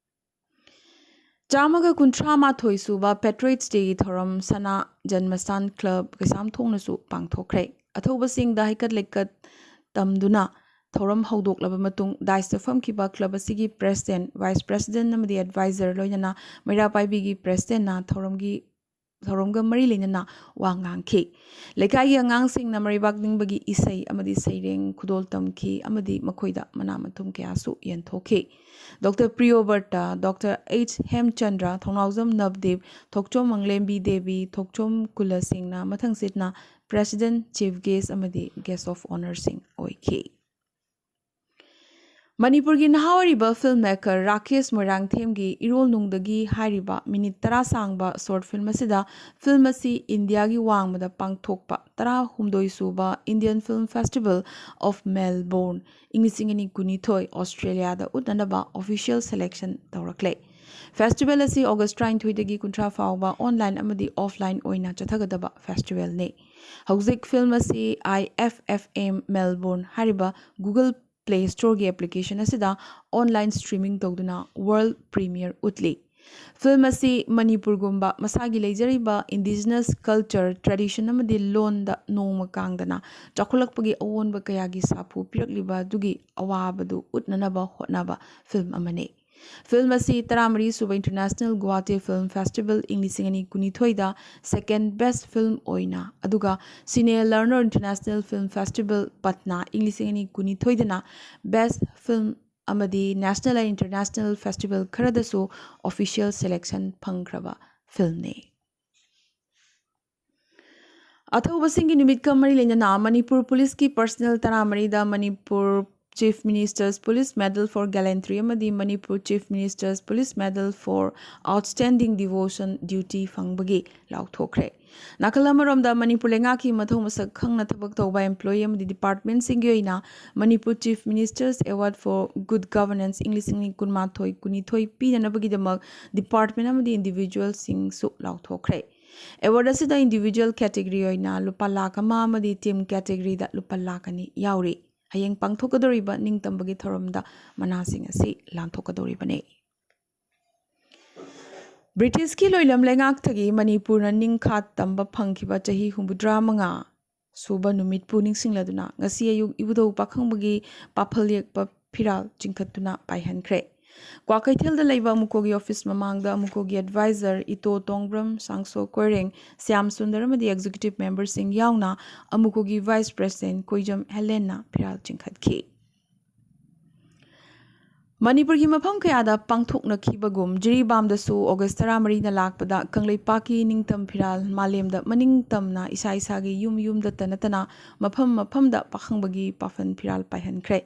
ꯆꯥꯝꯃꯒ ꯀꯨꯟꯊ꯭ꯔꯥ ꯃꯥꯊꯣꯏ ꯁꯨꯕ Patriots Dayꯒꯤ ꯊꯧꯔꯝ ꯁꯅꯥ ꯖꯟꯃꯁꯊꯥꯟ Club ꯀꯩꯁꯥꯝꯊꯣꯡꯅꯁꯨ ꯄꯥꯡꯊꯣꯛꯈ꯭ꯔꯦ꯫ ꯑꯊꯧꯕꯁꯤꯡꯗ ꯍꯩꯀꯠ ꯂꯩꯀꯠ ꯇꯝꯗꯨꯅ ꯊꯧꯔꯝ ꯍꯧꯗꯣꯛꯂꯕ ꯃꯇꯨꯡ, dais ꯐꯝꯈꯤꯕ club ꯑꯁꯤꯒꯤ president, vice president ꯑꯃꯗꯤ advisor, ꯂꯣꯏꯅꯅ ꯃꯩꯔꯥ ꯄꯥꯏꯕꯤꯒꯤ presidentꯅ ꯊꯧꯔꯝꯒꯤ, ꯊꯧꯔꯝꯒ ꯃꯔꯤ ꯂꯩꯅꯅ ꯋꯥ ꯉꯥꯡꯈꯤ꯫ ꯂꯩꯀꯥꯏꯒꯤ ꯑꯉꯥꯡꯁꯤꯡꯅ ꯃꯔꯩꯕꯥꯛ ꯅꯤꯡꯕꯒꯤ ꯏꯁꯩ ꯑꯃꯗꯤ ꯁꯩꯔꯦꯡ ꯈꯨꯗꯣꯜ ꯇꯝꯈꯤ ꯑꯃꯗꯤ ꯃꯈꯣꯏꯗ ꯃꯅꯥ ꯃꯊꯨꯝ ꯀꯌꯥꯁꯨ ꯌꯦꯟꯊꯣꯛꯈꯤ꯫ Doctor ꯄ꯭ꯔꯤꯌꯣꯕꯔꯇ, Doctor H ꯍꯦꯝꯆꯟꯗ꯭ꯔ, ꯊꯧꯅꯥꯎꯖꯝ ꯅꯕꯗꯤꯞ, ꯊꯣꯛꯆꯣꯝ ꯃꯪꯂꯦꯝꯕꯤ ꯗꯦꯕꯤ, ꯊꯣꯛꯆꯣꯝ ꯀꯨꯂꯁꯤꯡꯅ ꯃꯊꯪꯁꯤꯠꯅ President, Chief Guest ꯑꯃꯗꯤ Guest of Honourꯁꯤꯡ ꯑꯣꯏꯈꯤ꯫ ꯃꯅꯤꯄꯨꯔꯒꯤ ꯅꯍꯥ ꯑꯣꯏꯔꯤꯕ ꯐꯤꯜꯝ ꯃꯦꯀꯔ ꯔꯥꯀꯦꯁ ꯃꯣꯏꯔꯥꯡꯊꯦꯝꯒꯤ ꯏꯔꯣꯜꯅꯨꯡꯗꯒꯤ ꯍꯥꯏꯔꯤꯕ ꯃꯤꯅꯤꯠ ꯇꯔꯥ ꯁꯥꯡꯕ ꯁꯣꯔꯠ ꯐꯤꯜꯝ ꯑꯁꯤꯗ ꯐꯤꯜꯝ ꯑꯁꯤ ꯏꯟꯗꯤꯌꯥꯒꯤ ꯋꯥꯡꯃꯗ ꯄꯥꯡꯊꯣꯛꯄ ꯇꯔꯥꯍꯨꯝꯗꯣꯏ ꯁꯨꯕ Indian Film Festival of Melbourne ꯏꯪ ꯂꯤꯁꯤꯡ ꯑꯅꯤ ꯀꯨꯟꯅꯤꯊꯣꯏ ꯑꯣꯁꯇ꯭ꯔꯦꯂꯤꯌꯥꯗ ꯎꯠꯅꯅꯕ official selection ꯇꯧꯔꯛꯂꯦ꯫ ꯐꯦꯁꯇꯤꯚꯦꯜ ꯑꯁꯤ ꯑꯣꯒꯁ ꯇꯔꯥꯅꯤꯊꯣꯏꯗꯒꯤ ꯀꯨꯟꯊ꯭ꯔꯥ ꯐꯥꯎꯕ online ꯑꯃꯗꯤ offline ꯑꯣꯏꯅ ꯆꯠꯊꯒꯗꯕ ꯐꯦꯁꯇꯤꯚꯦꯜꯅꯤ꯫ ꯍꯧꯖꯤꯛ ꯐꯤꯜꯝ ꯑꯁꯤ I F F M Melbourne ꯍꯥꯏꯔꯤꯕ Google Play Storeꯒꯤ application ꯑꯁꯤꯗ online streaming ꯇꯧꯗꯨꯅ world premiere ꯎꯠꯂꯤ꯫ ꯐꯤꯜꯝ ꯑꯁꯤ ꯃꯅꯤꯄꯨꯔꯒꯨꯝꯕ ꯃꯁꯥꯒꯤ ꯂꯩꯖꯔꯤꯕ indigenous culture, tradition ꯑꯃꯗꯤ ꯂꯣꯟꯗ ꯅꯣꯡꯃ ꯀꯥꯡꯗꯅ ꯆꯥꯎꯈꯠꯂꯛꯄꯒꯤ ꯑꯑꯣꯟꯕ ꯀꯌꯥꯒꯤ ꯁꯥꯐꯨ ꯄꯤꯔꯛꯂꯤꯕ ꯑꯗꯨꯒꯤ ꯑꯋꯥꯕꯗꯨ ꯎꯠꯅꯅꯕ ꯍꯣꯠꯅꯕ ꯐꯤꯜꯝ ꯑꯃꯅꯤ꯫ ꯐꯤꯜꯝ ꯑꯁꯤ ꯇꯔꯥꯃꯔꯤ ꯁꯨꯕ International Guwahati Film Festival ꯏꯪ ꯂꯤꯁꯤꯡ ꯑꯅꯤ ꯀꯨꯟꯅꯤꯊꯣꯏꯗ second best film ꯑꯣꯏꯅ, ꯑꯗꯨꯒ Cine Learner International Film Festival, Patna ꯏꯪ ꯂꯤꯁꯤꯡ ꯑꯅꯤ ꯀꯨꯟꯅꯤꯊꯣꯏꯗꯅ best film ꯑꯃꯗꯤ national and international festival ꯈꯔꯗꯁꯨ official selection ꯐꯪꯈ꯭ꯔꯕ ꯐꯤꯜꯝꯅꯤ꯫ ꯑꯊꯧꯕꯁꯤꯡꯒꯤ ꯅꯨꯃꯤꯠꯀ ꯃꯔꯤ ꯂꯩꯅꯅ ꯃꯅꯤꯄꯨꯔ ꯄꯨꯂꯤꯁꯀꯤ personnel ꯇꯔꯥꯃꯔꯤꯗ Manipur Chief Minister's Police Medal for Gallantry ꯑꯃꯗꯤ Manipur Chief Minister's Police Medal for Outstanding Devotion Duty ꯐꯪꯕꯒꯤ ꯂꯥꯎꯊꯣꯛꯈ꯭ꯔꯦ꯫ ꯅꯥꯀꯜ ꯑꯃꯔꯣꯝꯗ ꯃꯅꯤꯄꯨꯔ ꯂꯩꯉꯥꯛꯀꯤ ꯃꯊꯧ ꯃꯁꯛ ꯈꯪꯅ ꯊꯕꯛ ꯇꯧꯕ employee ꯑꯃꯗꯤ departmentꯁꯤꯡꯒꯤ ꯑꯣꯏꯅ Manipur Chief Minister's Award for Good Governance ꯏꯪ ꯂꯤꯁꯤꯡ ꯑꯅꯤ ꯀꯨꯟꯃꯥꯊꯣꯏ ꯀꯨꯟꯅꯤꯊꯣꯏ ꯄꯤꯅꯅꯕꯒꯤꯗꯃꯛ department ꯑꯃꯗꯤ individualꯁꯤꯡꯁꯨ ꯂꯥꯎꯊꯣꯛꯈ꯭ꯔꯦ꯫ Award ꯑꯁꯤꯗ individual category ꯑꯣꯏꯅ ꯂꯨꯄꯥ ꯂꯥꯈ ꯑꯃ ꯑꯃꯗꯤ team categoryꯗ ꯂꯨꯄꯥ ꯂꯥꯈ ꯑꯅꯤ ꯌꯥꯎꯔꯤ꯫ ꯍꯌꯦꯡ ꯄꯥꯡꯊꯣꯛꯀꯗꯧꯔꯤꯕ ꯅꯤꯡꯇꯝꯕꯒꯤ ꯊꯧꯔꯝꯗ ꯃꯅꯥꯁꯤꯡ ꯑꯁꯤ ꯂꯥꯟꯊꯣꯛꯀꯗꯧꯔꯤꯕꯅꯤ꯫ ꯕ꯭ꯔꯤꯇꯤꯁꯀꯤ ꯂꯣꯏꯂꯝ ꯂꯩꯉꯥꯛꯇꯒꯤ ꯃꯅꯤꯄꯨꯔꯅ ꯅꯤꯡꯈꯥ ꯇꯝꯕ ꯐꯪꯈꯤꯕ ꯆꯍꯤ ꯍꯨꯝꯐꯨꯇꯔꯥ ꯃꯉꯥ ꯁꯨꯕ ꯅꯨꯃꯤꯠꯄꯨ ꯅꯤꯡꯁꯤꯡꯂꯗꯨꯅ ꯉꯁꯤ ꯑꯌꯨꯛ ꯏꯕꯨꯙꯧ ꯄꯥꯈꯪꯕꯒꯤ ꯄꯥꯐꯜ ꯌꯦꯛꯄ ꯐꯤꯔꯥꯜ ꯆꯤꯡꯈꯠꯇꯨꯅ ꯄꯥꯏꯍꯟꯈ꯭ꯔꯦ꯫ ꯀ꯭ꯋꯥꯀꯩꯊꯦꯜꯗ ꯂꯩꯕ ꯑꯃꯨꯀꯣꯒꯤ office ꯃꯃꯥꯡꯗ ꯑꯃꯨꯀꯣꯒꯤ advisor ꯏꯇꯣ ꯇꯣꯡꯕ꯭ꯔꯝ, ꯁꯥꯡꯁꯣ ꯀꯣꯏꯔꯦꯡ, ꯁ꯭ꯌꯥꯝ ꯁꯨꯟꯗꯔ ꯑꯃꯗꯤ executive memberꯁꯤꯡ ꯌꯥꯎꯅ ꯑꯃꯨꯀꯣꯒꯤ vice president ꯀꯣꯏꯖꯝ ꯍꯦꯂꯦꯟꯅ ꯐꯤꯔꯥꯜ ꯆꯤꯡꯈꯠꯈꯤ꯫ ꯃꯅꯤꯄꯨꯔꯒꯤ ꯃꯐꯝ ꯀꯌꯥꯗ ꯄꯥꯡꯊꯣꯛꯅꯈꯤꯕꯒꯨꯝ, ꯖꯤꯔꯤꯕꯥꯝꯗꯁꯨ ꯑꯣꯒꯁ ꯇꯔꯥꯃꯔꯤꯅ ꯂꯥꯛꯄꯗ ꯀꯪꯂꯩꯄꯥꯛꯀꯤ ꯅꯤꯡꯇꯝ ꯐꯤꯔꯥꯜ ꯃꯥꯂꯦꯝꯗ ꯃꯅꯤꯡ ꯇꯝꯅ ꯏꯁꯥ ꯏꯁꯥꯒꯤ ꯌꯨꯝ ꯌꯨꯝꯗꯇ ꯅꯠꯇꯅ ꯃꯐꯝ ꯃꯐꯝꯗ ꯄꯥꯈꯪꯕꯒꯤ ꯄꯥꯐꯟ ꯐꯤꯔꯥꯜ ꯄꯥꯏꯍꯟꯈ꯭ꯔꯦ꯫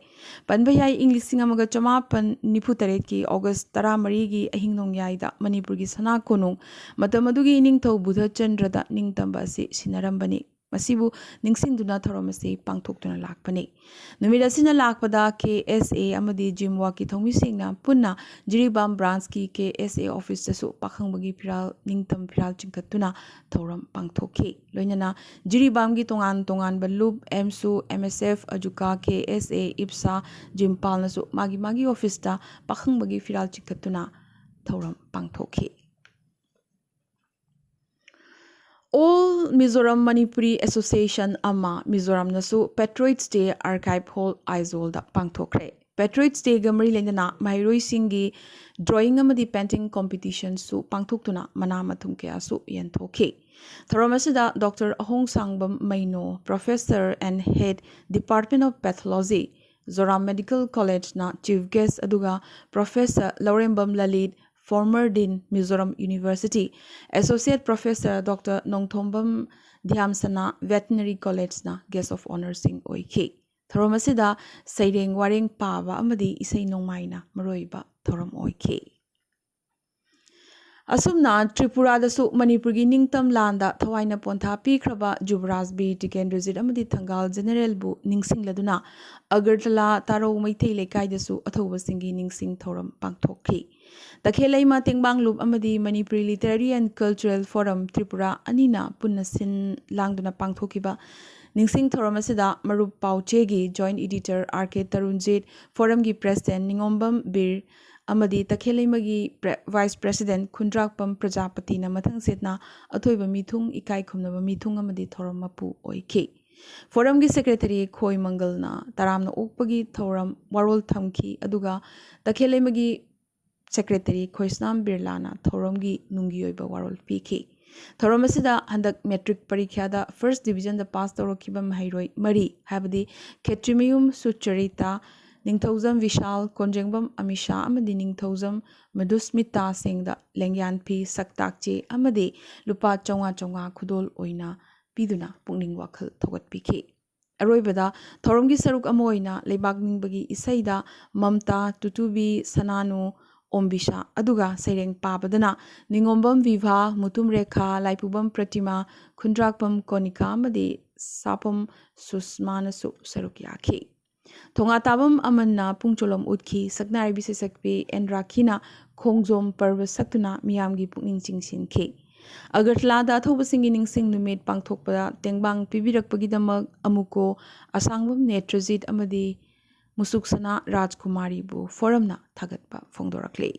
ꯄꯟꯕ ꯌꯥꯏ, ꯏꯪ ꯂꯤꯁꯤꯡ ꯑꯃꯒ ꯆꯃꯥꯄꯟ ꯅꯤꯐꯨ ꯇꯔꯦꯠꯀꯤ ꯑꯣꯒꯁ ꯇꯔꯥꯃꯔꯤꯒꯤ ꯑꯍꯤꯡ ꯅꯣꯡꯌꯥꯏꯗ ꯃꯅꯤꯄꯨꯔꯒꯤ ꯁꯅꯥ ꯀꯣꯅꯨꯡ, ꯃꯇꯝ ꯑꯗꯨꯒꯤ ꯏꯅꯤꯡꯊꯧ ꯕꯨꯙꯆꯟꯗ꯭ꯔꯗ ꯅꯤꯡꯇꯝꯕ ꯑꯁꯤ ꯁꯤꯟꯅꯔꯝꯕꯅꯤ꯫ ꯃꯁꯤꯕꯨ ꯅꯤꯡꯁꯤꯡꯗꯨꯅ ꯊꯧꯔꯝ ꯑꯁꯤ ꯄꯥꯡꯊꯣꯛꯇꯨꯅ ꯂꯥꯛꯄꯅꯤ꯫ ꯅꯨꯃꯤꯠ ꯑꯁꯤꯅ ꯂꯥꯛꯄꯗ ꯀꯦ ꯑꯦꯁ ꯑꯦ ꯑꯃꯗꯤ ꯖꯤꯝꯋꯥꯛꯀꯤ ꯊꯧꯃꯤꯁꯤꯡꯅ ꯄꯨꯟꯅ ꯖꯤꯔꯤꯕꯥꯝ ꯕ꯭ꯔꯥꯟꯁꯀꯤ ꯀꯦ ꯑꯦꯁ ꯑꯦ ꯑꯣꯐꯤꯁꯇꯁꯨ ꯄꯥꯈꯪꯕꯒꯤ ꯐꯤꯔꯥꯜ, ꯅꯤꯡꯇꯝ ꯐꯤꯔꯥꯜ ꯆꯤꯡꯈꯠꯇꯨꯅ ꯊꯧꯔꯝ ꯄꯥꯡꯊꯣꯛꯈꯤ꯫ ꯂꯣꯏꯅꯅ ꯖꯤꯔꯤꯕꯥꯝꯒꯤ ꯇꯣꯉꯥꯟ ꯇꯣꯉꯥꯟꯕ ꯂꯨꯞ, ꯑꯦꯝꯁꯨ, ꯑꯦꯝ ꯑꯦꯁ ꯑꯦꯐ, ꯑꯖꯨꯀꯥ, ꯀꯦ ꯑꯦꯁ ꯑꯦ, ꯏꯞꯁꯥ, ꯖꯤꯝꯄꯥꯜꯅꯁꯨ ꯃꯥꯒꯤ ꯃꯥꯒꯤ ꯑꯣꯐꯤꯁꯇ ꯄꯥꯈꯪꯕꯒꯤ ꯐꯤꯔꯥꯜ ꯆꯤꯡꯈꯠꯇꯨꯅ ꯊꯧꯔꯝ ꯄꯥꯡꯊꯣꯛꯈꯤ꯫ All Mizoram Manipuri Association, ꯑꯃ, ꯃꯤꯖꯣꯔꯥꯝꯅꯁꯨ Patriots Day Archive Hall, ꯑꯥꯏꯖꯣꯜꯗ ꯄꯥꯡꯊꯣꯛꯈ꯭ꯔꯦ꯫ Patriots Dayꯒ ꯃꯔꯤ ꯂꯩꯅꯅ ꯃꯍꯩꯔꯣꯏꯁꯤꯡꯒꯤ drawing ꯑꯃꯗꯤ painting competitionꯁꯨ ꯄꯥꯡꯊꯣꯛꯇꯨꯅ ꯃꯅꯥ ꯃꯊꯨꯝ ꯀꯌꯥꯁꯨ ꯌꯦꯟꯊꯣꯛꯈꯤ꯫ ꯊꯧꯔꯝ ꯑꯁꯤꯗ doctor Ahongshangbam Meino, Professor and Head, Department of Pathology, Zoram medical ꯀꯣꯂꯦꯖꯅ chief guest, ꯑꯗꯨꯒ Professor Laurembam Lalit, former Dean, Mizoram University, Associate Professor doctor Nongthombam Dhyamsana, Veterinary ꯀꯣꯂꯦꯖꯅ guest of honourꯁꯤꯡ ꯑꯣꯏꯈꯤ꯫ ꯊꯧꯔꯝ ꯑꯁꯤꯗ ꯁꯩꯔꯦꯡ ꯋꯥꯔꯦꯡ ꯄꯥꯕ ꯑꯃꯗꯤ ꯏꯁꯩ ꯅꯣꯡꯃꯥꯏꯅ ꯃꯔꯨꯑꯣꯏꯕ ꯊꯧꯔꯝ ꯑꯣꯏꯈꯤ꯫ ꯑꯁꯨꯝꯅ ꯇ꯭ꯔꯤꯄꯨꯔꯥꯗꯁꯨ ꯃꯅꯤꯄꯨꯔꯒꯤ ꯅꯤꯡꯇꯝ ꯂꯥꯟꯗ ꯊꯋꯥꯏꯅ ꯄꯣꯟꯊꯥ ꯄꯤꯈ꯭ꯔꯕ ꯖꯨꯕꯔꯥꯖ ꯕꯤꯔ ꯇꯤꯀꯦꯟꯗ꯭ꯔꯖꯤꯠ ꯑꯃꯗꯤ ꯊꯪꯒꯥꯜ ꯖꯦꯅꯦꯔꯦꯜꯕꯨ ꯅꯤꯡꯁꯤꯡꯂꯗꯨꯅ ꯑꯒꯔꯇꯂꯥ ꯇꯥꯔꯧ ꯃꯩꯇꯩ ꯂꯩꯀꯥꯏꯗꯁꯨ ꯑꯊꯧꯕꯁꯤꯡꯒꯤ ꯅꯤꯡꯁꯤꯡ ꯊꯧꯔꯝ ꯄꯥꯡꯊꯣꯛꯈꯤ꯫ ꯇꯈꯦꯜꯂꯩꯃ ꯇꯦꯡꯕꯥꯡꯂꯨꯞ ꯑꯃꯗꯤ Manipuri Literary and Cultural Forum Tripura ꯑꯅꯤꯅ ꯄꯨꯟꯅ ꯁꯤꯟ ꯂꯥꯡꯗꯨꯅ ꯄꯥꯡꯊꯣꯛꯈꯤꯕ ꯅꯤꯡꯁꯤꯡ ꯊꯧꯔꯝ ꯑꯁꯤꯗ ꯃꯔꯨꯞ ꯄꯥꯎꯆꯦꯒꯤ joint editor ꯑꯥꯔ ꯀꯦ ꯇꯔꯨꯟꯖꯤꯠ, ꯐꯣꯔꯝꯒꯤ president ꯅꯤꯉꯣꯝꯕꯝ ꯕꯤꯔ ꯑꯃꯗꯤ ꯇꯈꯦꯜꯂꯩꯃꯒꯤ pre-, vice president ꯈꯨꯟꯗ꯭ꯔꯥꯛꯄꯝ ꯄ꯭ꯔꯖꯥꯄꯇꯤꯅ ꯃꯊꯪ ꯁꯤꯠꯅ ꯑꯊꯣꯏꯕ ꯃꯤꯊꯨꯡ, ꯏꯀꯥꯏ ꯈꯨꯝꯅꯕ ꯃꯤꯊꯨꯡ ꯑꯃꯗꯤ ꯊꯧꯔꯝ ꯃꯄꯨ ꯑꯣꯏꯈꯤ꯫ ꯐꯣꯔꯝꯒꯤ secretary ꯈꯣꯏ ꯃꯪꯒꯜꯅ ꯇꯔꯥꯝꯅ ꯑꯣꯛꯄꯒꯤ ꯊꯧꯔꯝ ꯋꯥꯔꯣꯜ ꯊꯝꯈꯤ, ꯑꯗꯨꯒ ꯇꯈꯦꯜꯂꯩꯃꯒꯤ secretary ꯈꯣꯏꯁꯅꯥꯝ ꯕꯤꯔꯂꯥꯅ ꯊꯧꯔꯝꯒꯤ ꯅꯨꯡꯒꯤ ꯑꯣꯏꯕ ꯋꯥꯔꯣꯜ ꯄꯤꯈꯤ꯫ ꯊꯧꯔꯝ ꯑꯁꯤꯗ ꯍꯟꯗꯛ matric ꯄꯔꯤꯈ꯭ꯌꯥꯗ first divisionꯗ pass ꯇꯧꯔꯛꯈꯤꯕ ꯃꯍꯩꯔꯣꯏ ꯃꯔꯤ, ꯍꯥꯏꯕꯗꯤ ꯈꯦꯇ꯭ꯔꯤꯃꯌꯨꯝ ꯁꯨꯆꯔꯤꯇꯥ, ꯅꯤꯡꯊꯧꯖꯝ ꯕꯤꯁꯥꯜ, ꯀꯣꯟꯖꯦꯡꯕꯝ ꯑꯃꯤꯁꯥ ꯑꯃꯗꯤ ꯅꯤꯡꯊꯧꯖꯝ ꯃꯗꯨꯁꯃꯤꯇꯥ ꯁꯤꯡꯗ ꯂꯦꯡꯌꯥꯟ ꯐꯤ, ꯁꯛꯇꯥꯛ ꯆꯦ ꯑꯃꯗꯤ ꯂꯨꯄꯥ ꯆꯥꯝꯃꯉꯥ ꯆꯥꯝꯃꯉꯥ ꯈꯨꯗꯣꯜ ꯑꯣꯏꯅ ꯄꯤꯗꯨꯅ ꯄꯨꯛꯅꯤꯡ ꯋꯥꯈꯜ ꯊꯧꯒꯠꯄꯤꯈꯤ꯫ ꯑꯔꯣꯏꯕꯗ ꯊꯧꯔꯝꯒꯤ ꯁꯔꯨꯛ ꯑꯃ ꯑꯣꯏꯅ ꯂꯩꯕꯥꯛ ꯅꯤꯡꯕꯒꯤ ꯏꯁꯩꯗ ꯃꯝꯇꯥ, ꯇꯨꯇꯨꯕꯤ, ꯁꯅꯥꯅꯨ, ꯑꯣꯝꯕꯤꯁꯥ ꯑꯗꯨꯒ ꯁꯩꯔꯦꯡ ꯄꯥꯕꯗꯅ ꯅꯤꯉꯣꯝꯕꯝ ꯚꯤꯚꯥ, ꯃꯨꯇꯨꯝ ꯔꯦꯈꯥ, ꯂꯥꯏꯄꯨꯕꯝ ꯄ꯭ꯔꯇꯤꯃꯥ, ꯈꯨꯟꯗ꯭ꯔꯥꯛꯄꯝ ꯀꯣꯅꯤꯀꯥ ꯑꯃꯗꯤ ꯁꯥꯄꯝ ꯁꯨꯁꯃꯥꯅꯁꯨ ꯁꯔꯨꯛ ꯌꯥꯈꯤ꯫ ꯊꯣꯉꯥꯇꯥꯕꯝ ꯑꯃꯟꯅ ꯄꯨꯡ ꯆꯣꯂꯣꯝ ꯎꯠꯈꯤ꯫ ꯁꯛꯅꯥꯏꯔꯕꯤ ꯁꯩꯁꯛꯄꯤ ꯑꯦꯟ ꯔꯥꯈꯤꯅ ꯈꯣꯡꯖꯣꯝ ꯄꯔꯕ ꯁꯛꯇꯨꯅ ꯃꯤꯌꯥꯝꯒꯤ ꯄꯨꯛꯅꯤꯡ ꯆꯤꯡꯁꯤꯟꯈꯤ꯫ ꯑꯒꯔꯇꯂꯥꯗ ꯑꯊꯧꯕꯁꯤꯡꯒꯤ ꯅꯤꯡꯁꯤꯡ ꯅꯨꯃꯤꯠ ꯄꯥꯡꯊꯣꯛꯄꯗ ꯇꯦꯡꯕꯥꯡ ꯄꯤꯕꯤꯔꯛꯄꯒꯤꯗꯃꯛ ꯑꯃꯨꯀꯣ, ꯑꯁꯥꯡꯕꯝ ꯅꯦꯇ꯭ꯔꯖꯤꯠ ꯑꯃꯗꯤ ꯃꯨꯁꯨꯛꯁꯅꯥ ꯔꯥꯖꯀꯨꯃꯥꯔꯤꯕꯨ ꯐꯣꯔꯝꯅ ꯊꯥꯒꯠꯄ ꯐꯣꯡꯗꯣꯔꯛꯂꯤ꯫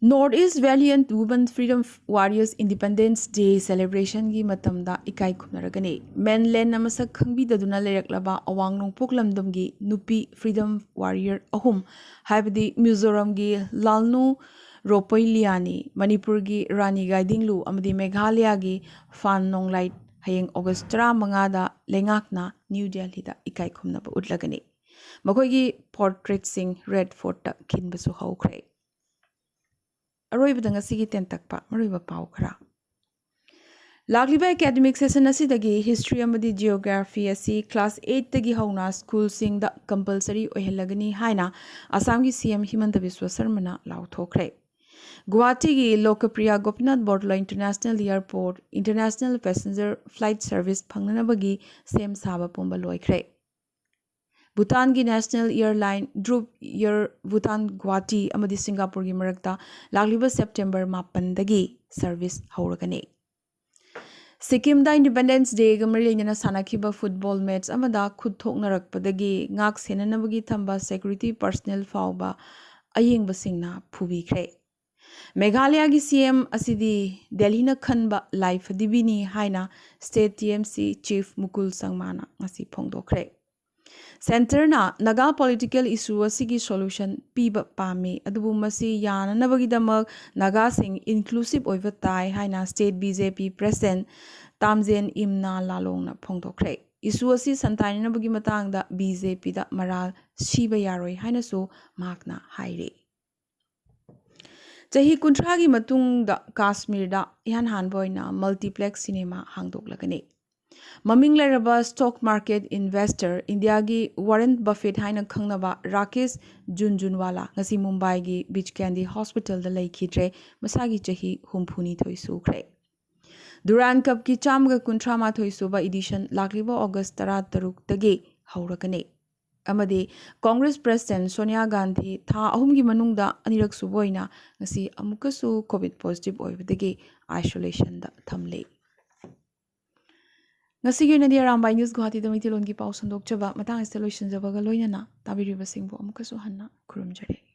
North East Valiant Women Freedom Warriors Independence Day celebrationꯒꯤ ꯃꯇꯝꯗ ꯏꯀꯥꯏ ꯈꯨꯝꯅꯔꯒꯅꯤ꯫ Mainlandꯅ ꯃꯁꯛ ꯈꯪꯕꯤꯗꯗꯨꯅ ꯂꯩꯔꯛꯂꯕ ꯑꯋꯥꯡ ꯅꯣꯡꯄꯣꯛ ꯂꯝꯗꯝꯒꯤ ꯅꯨꯄꯤ freedom warrior ꯑꯍꯨꯝ, ꯍꯥꯏꯕꯗꯤ ꯃꯤꯖꯣꯔꯥꯝꯒꯤ ꯂꯥꯜꯅꯨ ꯔꯣꯄꯣꯏ ꯂꯤꯌꯥꯅꯤ, ꯃꯅꯤꯄꯨꯔꯒꯤ ꯔꯥꯅꯤ ꯒꯥꯏꯗꯤꯡꯂꯨ ꯑꯃꯗꯤ ꯃꯦꯘꯥꯂꯌꯥꯒꯤ ꯐꯥꯟ ꯅꯣꯡꯂꯥꯏꯠ ꯍꯌꯦꯡ August ꯇꯔꯥꯃꯉꯥꯗ ꯂꯩꯉꯥꯛꯅ ꯅ꯭ꯌꯨ ꯗꯦꯜꯍꯤꯗ ꯏꯀꯥꯏ ꯈꯨꯝꯅꯕ ꯎꯠꯂꯒꯅꯤ꯫ ꯃꯈꯣꯏꯒꯤ portraitꯁꯤꯡ Red Fortꯇ ꯈꯤꯟꯕꯁꯨ ꯍꯧꯈ꯭ꯔꯦ꯫ ꯑꯔꯣꯏꯕꯗ ꯉꯁꯤꯒꯤ ꯇꯦꯟꯇꯛꯄ ꯃꯔꯨꯑꯣꯏꯕ ꯄꯥꯎ ꯈꯔ꯫ ꯂꯥꯛꯂꯤꯕ academic session ꯑꯁꯤꯗꯒꯤ history ꯑꯃꯗꯤ geography ꯑꯁꯤ class eightꯇꯒꯤ ꯍꯧꯅ schoolꯁꯤꯡꯗ compulsory ꯑꯣꯏꯍꯜꯂꯒꯅꯤ ꯍꯥꯏꯅ ꯑꯁꯥꯝꯒꯤ C M ꯍꯤꯃꯟꯇ Visva ꯁꯔꯃꯅ ꯂꯥꯎꯊꯣꯛꯈ꯭ꯔꯦ꯫ ꯒꯨꯋꯥꯍꯥꯇꯤꯒꯤ ꯂꯣꯀꯄ꯭ꯔꯤꯌꯥ Gopinath ꯕꯣꯔꯗꯣꯂꯣꯏ International Airport International Passenger Flight Service ꯐꯪꯅꯅꯕꯒꯤ ꯁꯦꯝ ꯁꯥꯕ ꯄꯨꯝꯕ ꯂꯣꯏꯈ꯭ꯔꯦ꯫ ꯚꯨꯇꯥꯟꯒꯤ national airline Dhruv Air Bhutan Guwahati ꯑꯃꯗꯤ ꯁꯤꯡꯒꯥꯄꯨꯔꯒꯤ ꯃꯔꯛꯇ ꯂꯥꯛꯂꯤꯕ September ꯃꯥꯄꯟꯗꯒꯤ service ꯍꯧꯔꯒꯅꯤ꯫ ꯁꯤꯛꯀꯤꯝꯗ Independence Dayꯒ ꯃꯔꯤ ꯂꯩꯅꯅ ꯁꯥꯟꯅꯈꯤꯕ football match ꯑꯃꯗ ꯈꯨꯠ ꯊꯣꯛꯅꯔꯛꯄꯗꯒꯤ ꯉꯥꯛ ꯁꯦꯟꯅꯅꯕꯒꯤ ꯊꯝꯕ security personnel ꯐꯥꯎꯕ ꯑꯌꯦꯡꯕꯁꯤꯡꯅ ꯐꯨꯕꯤꯈ꯭ꯔꯦ꯫ ꯃꯦꯘꯥꯂꯌꯥꯒꯤ C M ꯑꯁꯤꯗꯤ ꯗꯦꯜꯍꯤꯅ ꯈꯟꯕ ꯂꯥꯏꯐꯗꯤꯕꯤꯅꯤ ꯍꯥꯏꯅ state T M C chief ꯃꯨꯀꯨꯜ ꯁꯪꯃꯥꯅ ꯉꯁꯤ ꯐꯣꯡꯗꯣꯛꯈ꯭ꯔꯦ꯫ Centreꯅ ꯅꯥꯒꯥ political issue ꯑꯁꯤꯒꯤ solution ꯄꯤꯕ ꯄꯥꯝꯃꯤ, ꯑꯗꯨꯕꯨ ꯃꯁꯤ ꯌꯥꯅꯅꯕꯒꯤꯗꯃꯛ ꯅꯥꯒꯥꯁꯤꯡ inclusive ꯑꯣꯏꯕ ꯇꯥꯏ ꯍꯥꯏꯅ state B J P president ꯇꯥꯝꯖꯦꯟ ꯏꯝꯅꯥ ꯂꯥꯂꯣꯡꯅ ꯐꯣꯡꯗꯣꯛꯈ꯭ꯔꯦ꯫ issue ꯑꯁꯤ ꯁꯟꯇꯥꯏꯅꯅꯕꯒꯤ ꯃꯇꯥꯡꯗ ꯕꯤ ꯖꯦ ꯄꯤꯗ ꯃꯔꯥꯜ ꯁꯤꯕ ꯌꯥꯔꯣꯏ ꯍꯥꯏꯅꯁꯨ ꯃꯍꯥꯛꯅ ꯍꯥꯏꯔꯤ꯫ ꯆꯍꯤ ꯀꯨꯟꯊ꯭ꯔꯥꯒꯤ ꯃꯇꯨꯡꯗ ꯀꯥꯁꯃꯤꯔꯗ ꯏꯍꯥꯟ ꯍꯥꯟꯕ ꯑꯣꯏꯅ multiplex cinema ꯍꯥꯡꯗꯣꯛꯂꯒꯅꯤ꯫ ꯃꯃꯤꯡ ꯂꯩꯔꯕ stock market investor, ꯏꯟꯗꯤꯌꯥꯒꯤ Warren Buffett ꯍꯥꯏꯅ ꯈꯪꯅꯕ ꯔꯥꯀꯦꯁ ꯖꯨꯟꯖꯨꯟꯋꯥꯂꯥ ꯉꯁꯤ ꯃꯨꯝꯕꯥꯏꯒꯤ ꯕꯤꯆ ꯀꯦꯟꯗꯤ ꯍꯣꯁꯄꯤꯇꯥꯜꯗ ꯂꯩꯈꯤꯗ꯭ꯔꯦ꯫ ꯃꯁꯥꯒꯤ ꯆꯍꯤ ꯍꯨꯝꯐꯨꯅꯤꯊꯣꯏ ꯁꯨꯈ꯭ꯔꯦ꯫ ꯗꯨꯔꯥꯟ ꯀꯞꯀꯤ ꯆꯥꯝꯃꯒ ꯀꯨꯟꯊ꯭ꯔꯥ ꯃꯥꯊꯣꯏ ꯁꯨꯕ edition ꯂꯥꯛꯂꯤꯕ ꯑꯣꯒꯁ ꯇꯔꯥꯇꯔꯨꯛꯇꯒꯤ ꯍꯧꯔꯒꯅꯤ꯫ ꯑꯃꯗꯤ ꯀꯣꯡꯒ꯭ꯔꯦꯁ ꯄ꯭ꯔꯦꯁꯤꯗꯦꯟ ꯁꯣꯅꯤꯌꯥ ꯒꯥꯟꯙꯤ ꯊꯥ ꯑꯍꯨꯝꯒꯤ ꯃꯅꯨꯡꯗ ꯑꯅꯤꯔꯛ ꯁꯨꯕ ꯑꯣꯏꯅ ꯉꯁꯤ ꯑꯃꯨꯛꯀꯁꯨ ꯀꯣꯚꯤꯗ ꯄꯣꯖꯤꯇꯤꯚ ꯑꯣꯏꯕꯗꯒꯤ ꯑꯥꯏꯁꯣꯂꯦꯁꯟꯗ ꯊꯝꯂꯤ꯫ ꯉꯁꯤꯒꯤ ꯑꯣꯏꯅꯗꯤ ꯑꯔꯥꯝꯕꯥꯏ ꯅ꯭ꯌꯨꯁ ꯒꯨꯋꯥꯍꯥꯇꯤꯗ ꯃꯩꯇꯩꯂꯣꯟꯒꯤ ꯄꯥꯎ ꯁꯟꯗꯣꯛꯆꯕ ꯃꯇꯥꯡ ꯑꯁꯤꯗ ꯂꯣꯏꯁꯤꯟꯖꯕꯒ ꯂꯣꯏꯅꯅ ꯇꯥꯕꯤꯔꯤꯕꯁꯤꯡꯕꯨ ꯑꯃꯨꯛꯀꯁꯨ ꯍꯟꯅ ꯈꯨꯔꯨꯝꯖꯔꯤ꯫